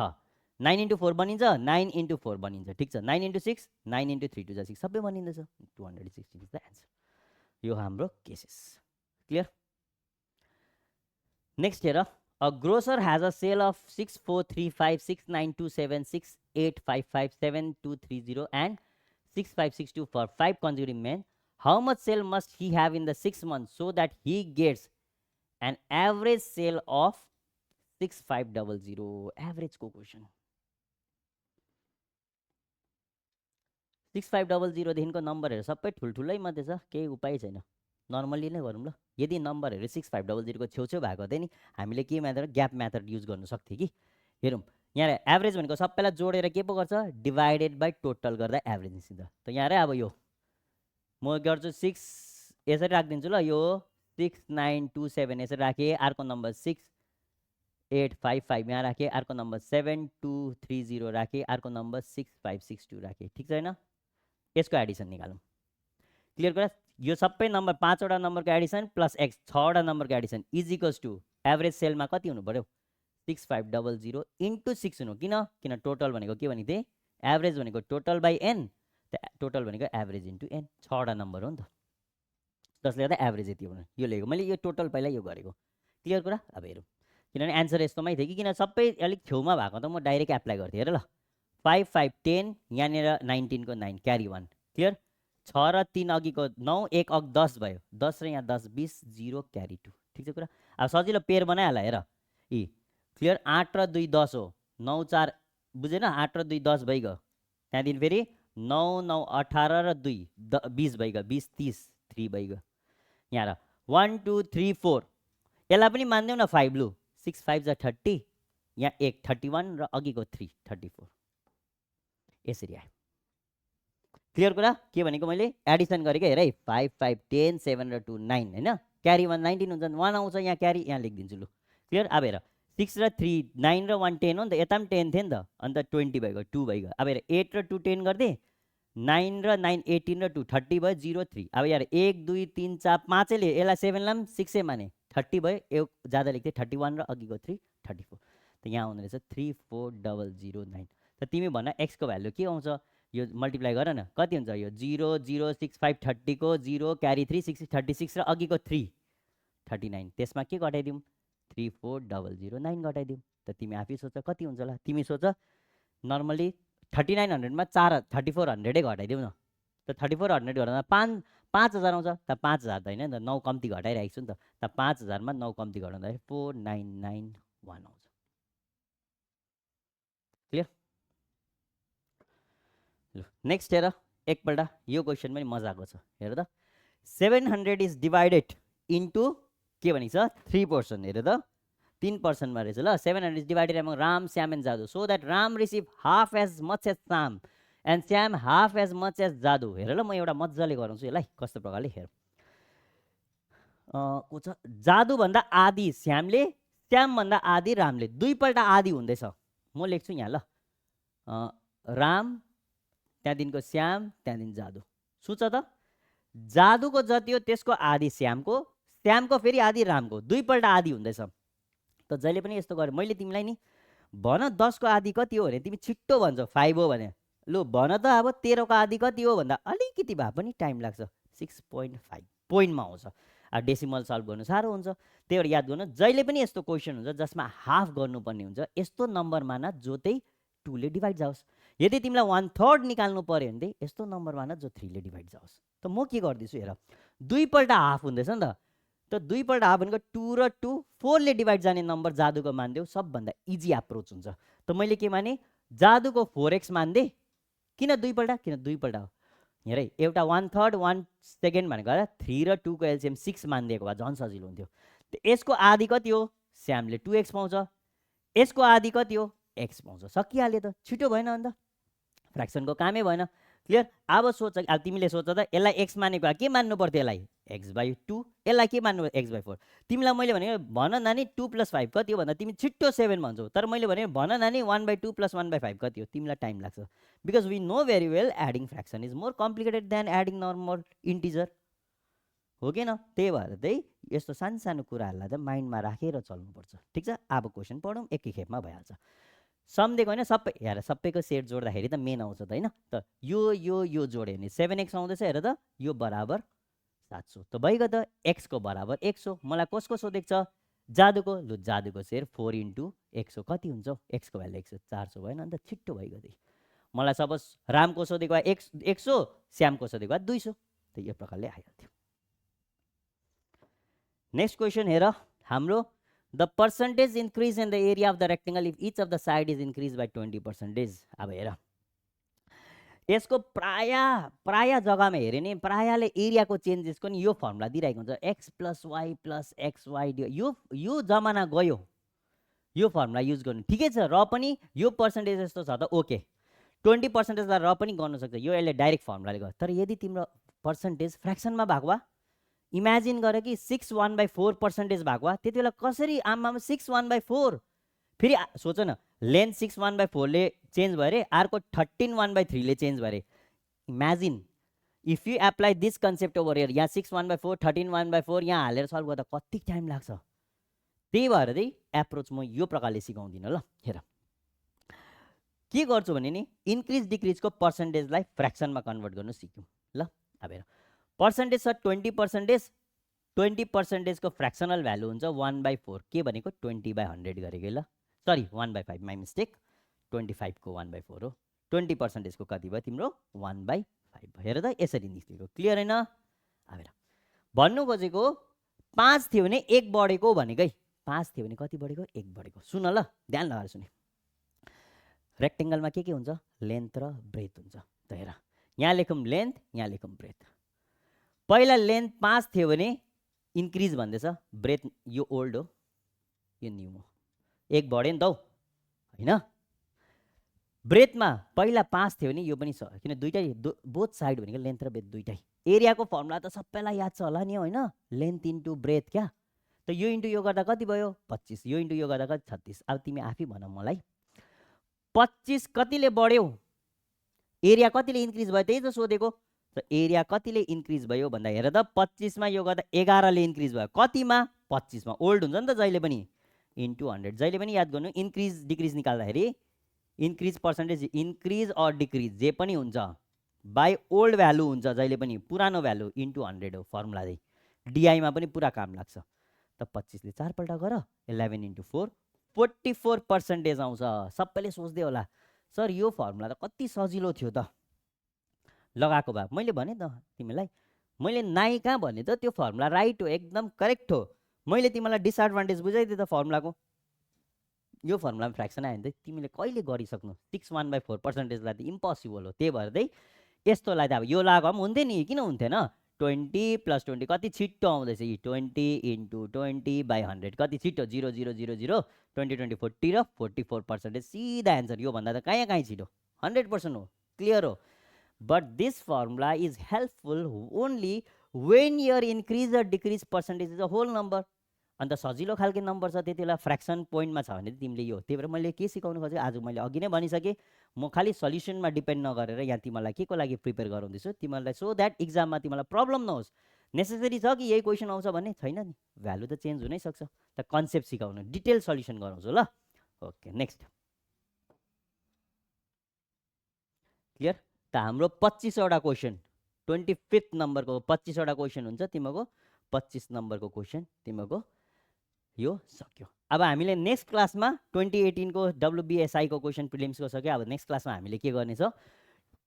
9 into 4 बनिन्छ 9 into 4 बनिन्छ ठिक छ 9 into 6 9 into 3 2 जा 6 सबै बनिँदैछ 216 इज द एन्सर यो हाम्रो केसेस क्लियर नेक्स्ट हेर A grocer has a sale of 6435 6927 6855 7230 and 6562 for 5 consecutive men. How much sale must he have in the 6 months so that he gets an average sale of 6500? Average को question 6500 देखिको नम्बरहरु सबै ठुलठुलै मात्रै छ केही उपाय छैन normally नै गरौँ ल यदि नम्बरहरु 6500 को छेउछेउ भएको थियो नि हामीले के मेथड ग्याप मेथड युज गर्न सक्थे कि हेरौँ यहाँ एभरेज भनेको सबैलाई जोडेर के पो गर्छ डिवाइडेड बाइ टोटल गर्दा एभरेज निस्किन्छ त यहाँ रे अब यो म गर्छु 6 यसरी राख्दिन्छु ल यो 6927 यसरी राखे अर्को नम्बर 6855 यहाँ राखे अर्को नम्बर 7230 राखे अर्को नम्बर 6562 राखे ठीक छैन यसको एडिसन निकालौँ क्लियर कुरा यो सबै नम्बर 5 वटा नम्बरको एडिसन प्लस x 6 वटा नम्बरको addition is equals to average सेलमा कति हुनु पर्यो 6500 इन्टु 6 हुनु किन टोटल भनेको के भनेको थिएँ एभरेज भनेको टोटल बाई n टोटल भनेको एभरेज इन्टु n 6 वटा नम्बर हो नि त जसले गर्दा एभरेज यति हुनु यो लेखेको मैले यो टोटल पहिला यो गरेको क्लियर कुरा अब हेरौँ किनभने एन्सर यस्तोमै थियो कि किन सबै अलिक छेउमा भएको त म डाइरेक्ट एप्लाई गर्थेँ हेर ल 5 5 10 यहाँनिर 19 को 9 क्यारी 1 क्लियर 6 र 3 अघिको 9 1 अघि 10 भयो 10 र यहाँ 10 20 0 क्यारी 2 ठिक छ कुरा अब सजिलो पेयर बनाइहाल हेर यी क्लियर 8 र 2 10 हो 9 4 बुझेन 8 र 2 10 भइगयो त्यहाँदेखि फेरि 9 9 18 र 2 20 भइगयो 20 30 3 भइगयो यहाँ र 1 2 3 4 यसलाई पनि मान्दैौ न 5 लु 6 5 जा 30 यहाँ 1 31 र अघिको 3 34 यसरी आयो क्लियर कुरा के भनेको मैले एडिसन गरेको हेर है 5 5 10 7 र 2 9 हैन क्यारी 1 19 हुन्छ 1 आउँछ यहाँ क्यारी यहाँ लेखिदिन्छु लु क्लियर अब हेर 6 र 3 9 र 1 10 हो नि त यता पनि 10 थियो नि त अन्त 20 भइगयो 2 भइगयो अब हेर 8 र 2 10 गर्दै 9 र 9 18 र 2 30 भयो 0 3 अब यार 1 2 3 4 5 ले यसलाई 7 लाम 6 ए माने 30 भयो एक ज्यादा लेख्थे 31 र अघिको 3 34 त यहाँ आउँदै रहेछ 34009 त तिमी भन्न x को भ्यालु के आउँछ यो मल्टिप्लाई गर न कति हुन्छ यो 0 0 6 5 30 को 0 क्यारी 3 6 36 र अघिको 3 39 त्यसमा के घटाइदिउँ 34009 घटाइदिउँ त तिमी आफै सोच कति हुन्छ होला तिमी सोच नर्मली 3900 मा 3400 घटाइदिउँ न त 3400 घटाउँदा 5000 आउँछ त 5000 त हैन त 9 कम्ती घटाइरहेको छु नि त 5000 मा 9 कम्ती घटाउँदा 4991 आउँछ क्लियर नेक्स्ट हेर एकपल्ट यो क्वेसन पनि मजाको छ हेर त 700 इज डिवाइडेड इन्टु के भनिन्छ 3% हेर त 3% मा रहेछ ल 700 is divided among Ram Shyam and Jadu so that Ram receive half as much as Shyam and Shyam half as much as Jadu हेर ल म एउटा मजाले गराउँछु यसलाई कस्तो प्रकारले हेर को छ जादु भन्दा आधी श्यामले श्याम भन्दा आधी रामले दुईपल्ट आधी हुँदैछ म लेख्छु यहाँ ल राम त्यहाँदेखिको श्याम त्यहाँदेखि जादु सोच त जादुको जति हो त्यसको आधी श्यामको श्यामको फेरि आधी रामको दुईपल्ट आधी हुँदैछ त जहिले पनि यस्तो गरे मैले तिमीलाई नि भन 10 को आधी कति हो भने तिमी छिट्टो भन्छौ 5 हो भने लु भन त अब 13 को आधी कति हो भन्दा अलिकति भए पनि टाइम लाग्छ 6.5 पोइन्टमा आउँछ अब डेसिमल सल्भ गर्नु साह्रो हुन्छ त्यही भएर याद गर्नु जहिले पनि यस्तो क्वेसन हुन्छ जसमा हाफ गर्नुपर्ने हुन्छ यस्तो नम्बरमा न जो चाहिँ 2 ले डिवाइड जाओस् यदि तिमीलाई 1/3 निकाल्नु पर्यो भने चाहिँ यस्तो नम्बरमा न जो 3 ले डिभाइड जाओस्। त म के गर्दैछु हेर, दुईपल्ट हाफ हुँदैछ नि त दुईपल्ट हाफ भनेको 2 र 2 4 ले डिभाइड जाने नम्बर जादुको मानिदेऊ, सबभन्दा इजी एप्रोच हुन्छ। त मैले के माने, जादुको 4x मानिदिएँ। किन दुईपल्ट? किन दुईपल्ट हो। हेर है, एउटा 1/3 1/2 भनेको 3 र 2 को एलसिएम 6 मानिदिएको भए झन् सजिलो हुन्थ्यो। यसको आधी कति हो? श्यामले 2x पाउँछ। यसको आधी कति हो? x पाउँछ। सकिहाल्यो त, छिटो भएन अन्त, फ्र्याक्सनको कामै भएन। क्लियर? अब सोच, अब तिमीले सोच त यसलाई x मानेको के मान्नु पर्थ्यो? यसलाई x/2। यसलाई के मान्नु? x/4। तिमीलाई मैले भनेको भन नानी 2 + 5 कति हो भन्दा तिमी छिट्टो 7 भन्छौ। तर मैले भने भन नानी 1/2 + 1/5 कति हो? तिमीलाई टाइम लाग्छ। Because we know very well adding fraction is more complicated than adding normal integer, हो कि न? त्यही भएर चाहिँ यस्तो सानो सानो कुराहरूलाई चाहिँ माइन्डमा राखेर चल्नुपर्छ। ठिक छ? अब क्वेसन पढौँ, एकै खेपमा भइहाल्छ। सम दिएको होइन, सबै हेर, सबैको सेट जोड्दाखेरि त मेन आउँछ त होइन। त यो जोड्यो भने 7x आउँदैछ। हेर त, यो बराबर 700 त भइगयो त। x को बराबर 100। मलाई कसको सोधेको छ? जादुको। लु, जादुको सेयर 4 × 100 कति हुन्छ? x को भ्यालु 100, 400 भएन अन्त, छिट्टो भइगयो त्यही। मलाई सपोज रामको सोधेको भए 100, श्यामको सोधेको भए 200, त यो प्रकारले आइहाल्थ्यो। नेक्स्ट क्वेसन हेर हाम्रो, the percentage increase in the area of the rectangle if each of the side is increased by 20%. अब हेर, यसको प्राय जग्गामा हेऱ्यो नि प्रायले एरियाको चेन्जेसको नि यो फर्मुला दिइरहेको हुन्छ, x + y + xy। यो जमाना गयो, यो फर्मुला युज गर्नु ठिकै छ। र पनि यो पर्सेन्टेज यस्तो छ त ओके, 20% र पनि गर्न सक्छ, यो यसले डाइरेक्ट फर्मुलाले गर्छ। तर यदि तिम्रो पर्सेन्टेज फ्र्याक्सनमा भएको भए, इमेजिन गर कि 6 1/4% भएको भए, त्यति बेला कसरी? आमामा 6 1/4। फेरि सोच न, लेन्थ 6 1/4 ले चेन्ज भयो अरे, अर्को 13 1/3 ले चेन्ज भयो अरे। Imagine if you apply this concept over here, यहाँ 6 1/4 13 1/4 यहाँ हालेर सल्भ गर्दा कति टाइम लाग्छ? त्यही भएर चाहिँ एप्रोच म यो प्रकारले सिकाउँदिनँ। ल हेर, के गर्छु भने नि इन्क्रिज डिक्रिजको पर्सेन्टेजलाई फ्र्याक्सनमा कन्भर्ट गर्नु सिक्यौँ। ल अब हेर, पर्सेन्टेज छ 20%, 20% को फ्र्याक्सनल भ्यालु हुन्छ 1/4। के भनेको? 20/100 गरेको। ल सरी 1/5, माई मिस्टेक। 25 को 1/4 हो। 20% को कति भयो तिम्रो? 1/5। हेर त, यसरी निस्केको। क्लियर होइन? अब हेर, भन्नु खोजेको 5 थियो भने 1 बढेको भनेकै। 5 थियो भने कति बढेको? 1 बढेको। सुन ल, ध्यान लगाएर सुने। रेक्टेङ्गलमा के हुन्छ? लेन्थ र ब्रेथ हुन्छ। त हेर, यहाँ लेखौँ लेन्थ, यहाँ लेखौँ ब्रेथ। पहिला लेन्थ 5 थियो भने इन्क्रिज भन्दैछ, ब्रेथ यो ओल्ड हो, यो न्यू हो, 1 बढ्यो नि त हौ, होइन? ब्रेथमा पहिला 5 थियो भने यो पनि छ, किन दुइटै बोथ साइड भनेको लेन्थ र ब्रेथ दुइटै। एरियाको फर्मुला त सबैलाई याद छ होला नि, होइन? लेन्थ इन्टु ब्रेथ क्या। त यो इन्टु यो गर्दा कति भयो? 25। यो इन्टु यो गर्दा कति? 36। अब तिमी आफै भन मलाई, 25 कतिले बढ्यो? एरिया कतिले इन्क्रिज भयो? त्यही त सोधेको। त एरिया कतिले इन्क्रिज भयो भन्दा हेर त, 25 मा यो गर्दा 11 ले इन्क्रिज भयो। कतिमा? 25 मा। ओल्ड हुन्छ नि त जहिले पनि, इन्टु 100। जहिले पनि याद गर्नु, इन्क्रिज डिक्रिज निकाल्दाखेरि increase percentage increase or decrease जे पनि हुन्छ बाई ओल्ड भ्यालु हुन्छ, जहिले पनि पुरानो भ्यालु इन्टु 100 हो फर्मुला। चाहिँ डिआईमा पनि पुरा काम लाग्छ। त 25 ले 4 पल्ट गर, 11 × 4 44% आउँछ। सबैले सोच्दै होला, सर यो फर्मुला त कति सजिलो थियो त लगाएको भए। मैले भने त तिमीलाई, मैले नाइ कहाँ भने त त्यो फर्मुला राइट हो, एकदम करेक्ट हो। मैले तिमीलाई डिसएडभान्टेज बुझाइदिएँ त फर्मुलाको। यो फर्मुलामा फ्र्याक्सन आयो भने चाहिँ तिमीले कहिले गरिसक्नु? 6 1/4%लाई त इम्पोसिबल हो। त्यही भएर चाहिँ यस्तोलाई त अब यो लगाएको पनि हुन्थ्यो नि, किन हुन्थेन? 20 + 20 कति छिट्टो आउँदैछ? 20 × 20/100 कति छिट्टो? 0 0 0 0 20 20 40 र 44% सिधा एन्सर। योभन्दा त कहीँ छिटो, 100% हो। क्लियर हो? But this formula is helpful only when your increase or decrease percentage is a whole number. अन्त सजिलो खालको नम्बर छ, त्यति बेला फ्र्याक्सन पोइन्टमा छ भने तिमीले यो। त्यही भएर मैले के सिकाउनु खोजेँ आज, मैले अघि नै भनिसकेँ, म खालि सल्युसनमा डिपेन्ड नगरेर यहाँ तिमीलाई के को लागि प्रिपेयर गराउँदैछु, तिमीलाई सो द्याट इक्जाममा तिमीलाई प्रब्लम नहोस्। नेसेसरी छ कि यही क्वेसन आउँछ भन्ने छैन नि, भ्यालु त चेन्ज हुनै सक्छ। त कन्सेप्ट सिकाउनु, डिटेल सल्युसन गराउँछु। ल ओके, नेक्स्ट। क्लियर? त हाम्रो 25वटा क्वेसन, 25th नम्बरको 25वटा क्वेसन हुन्छ तिमीको। 25 नम्बरको क्वेसन तिमीको यो सक्यो। अब हामीले नेक्स्ट क्लासमा 2018 को WBSI को क्वेसन प्रिलिम्सको सक्यो। अब नेक्स्ट क्लासमा हामीले के गर्नेछ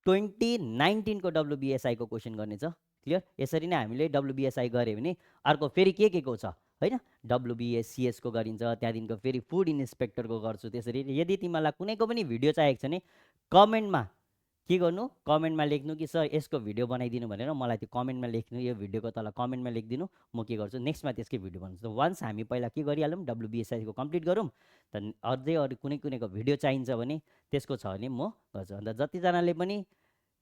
2019 को WBSI को क्वेसन गर्नेछ। क्लियर? यसरी नै हामीले WBSI गऱ्यो भने अर्को फेरि के को छ हैन, WBSCS को गरिन्छ, त्यहाँदेखिको फेरि फुड इन्स्पेक्टरको गर्छु। त्यसरी यदि तिमीलाई कुनैको पनि भिडियो चाहिएको छ भने कमेन्टमा के गर्नु, कमेन्टमा लेख्नु कि सर यसको भिडियो बनाइदिनु भनेर मलाई त्यो कमेन्टमा लेख्नु, यो भिडियोको तल कमेन्टमा लेखिदिनु, म के गर्छु नेक्स्टमा त्यसकै भिडियो बनाउँछु। वन्स हामी पहिला के गरिहालौँ WBSI को कम्प्लिट गरौँ, त अझै अरू कुनैको भिडियो चाहिन्छ भने त्यसको छ भने म गर्छु। अन्त जतिजनाले पनि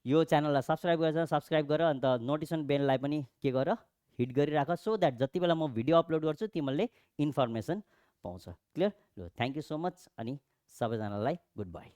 यो च्यानललाई सब्सक्राइब गर्छ सब्सक्राइब गर, अन्त नोटिफिकेसन बेललाई पनि के गर हिट गरिराख, सो द्याट जति बेला म भिडियो अपलोड गर्छु तिमीले इन्फर्मेसन पाउँछ। क्लियर? ल थ्याङ्क यू सो मच, अनि सबैजनालाई गुड बाई।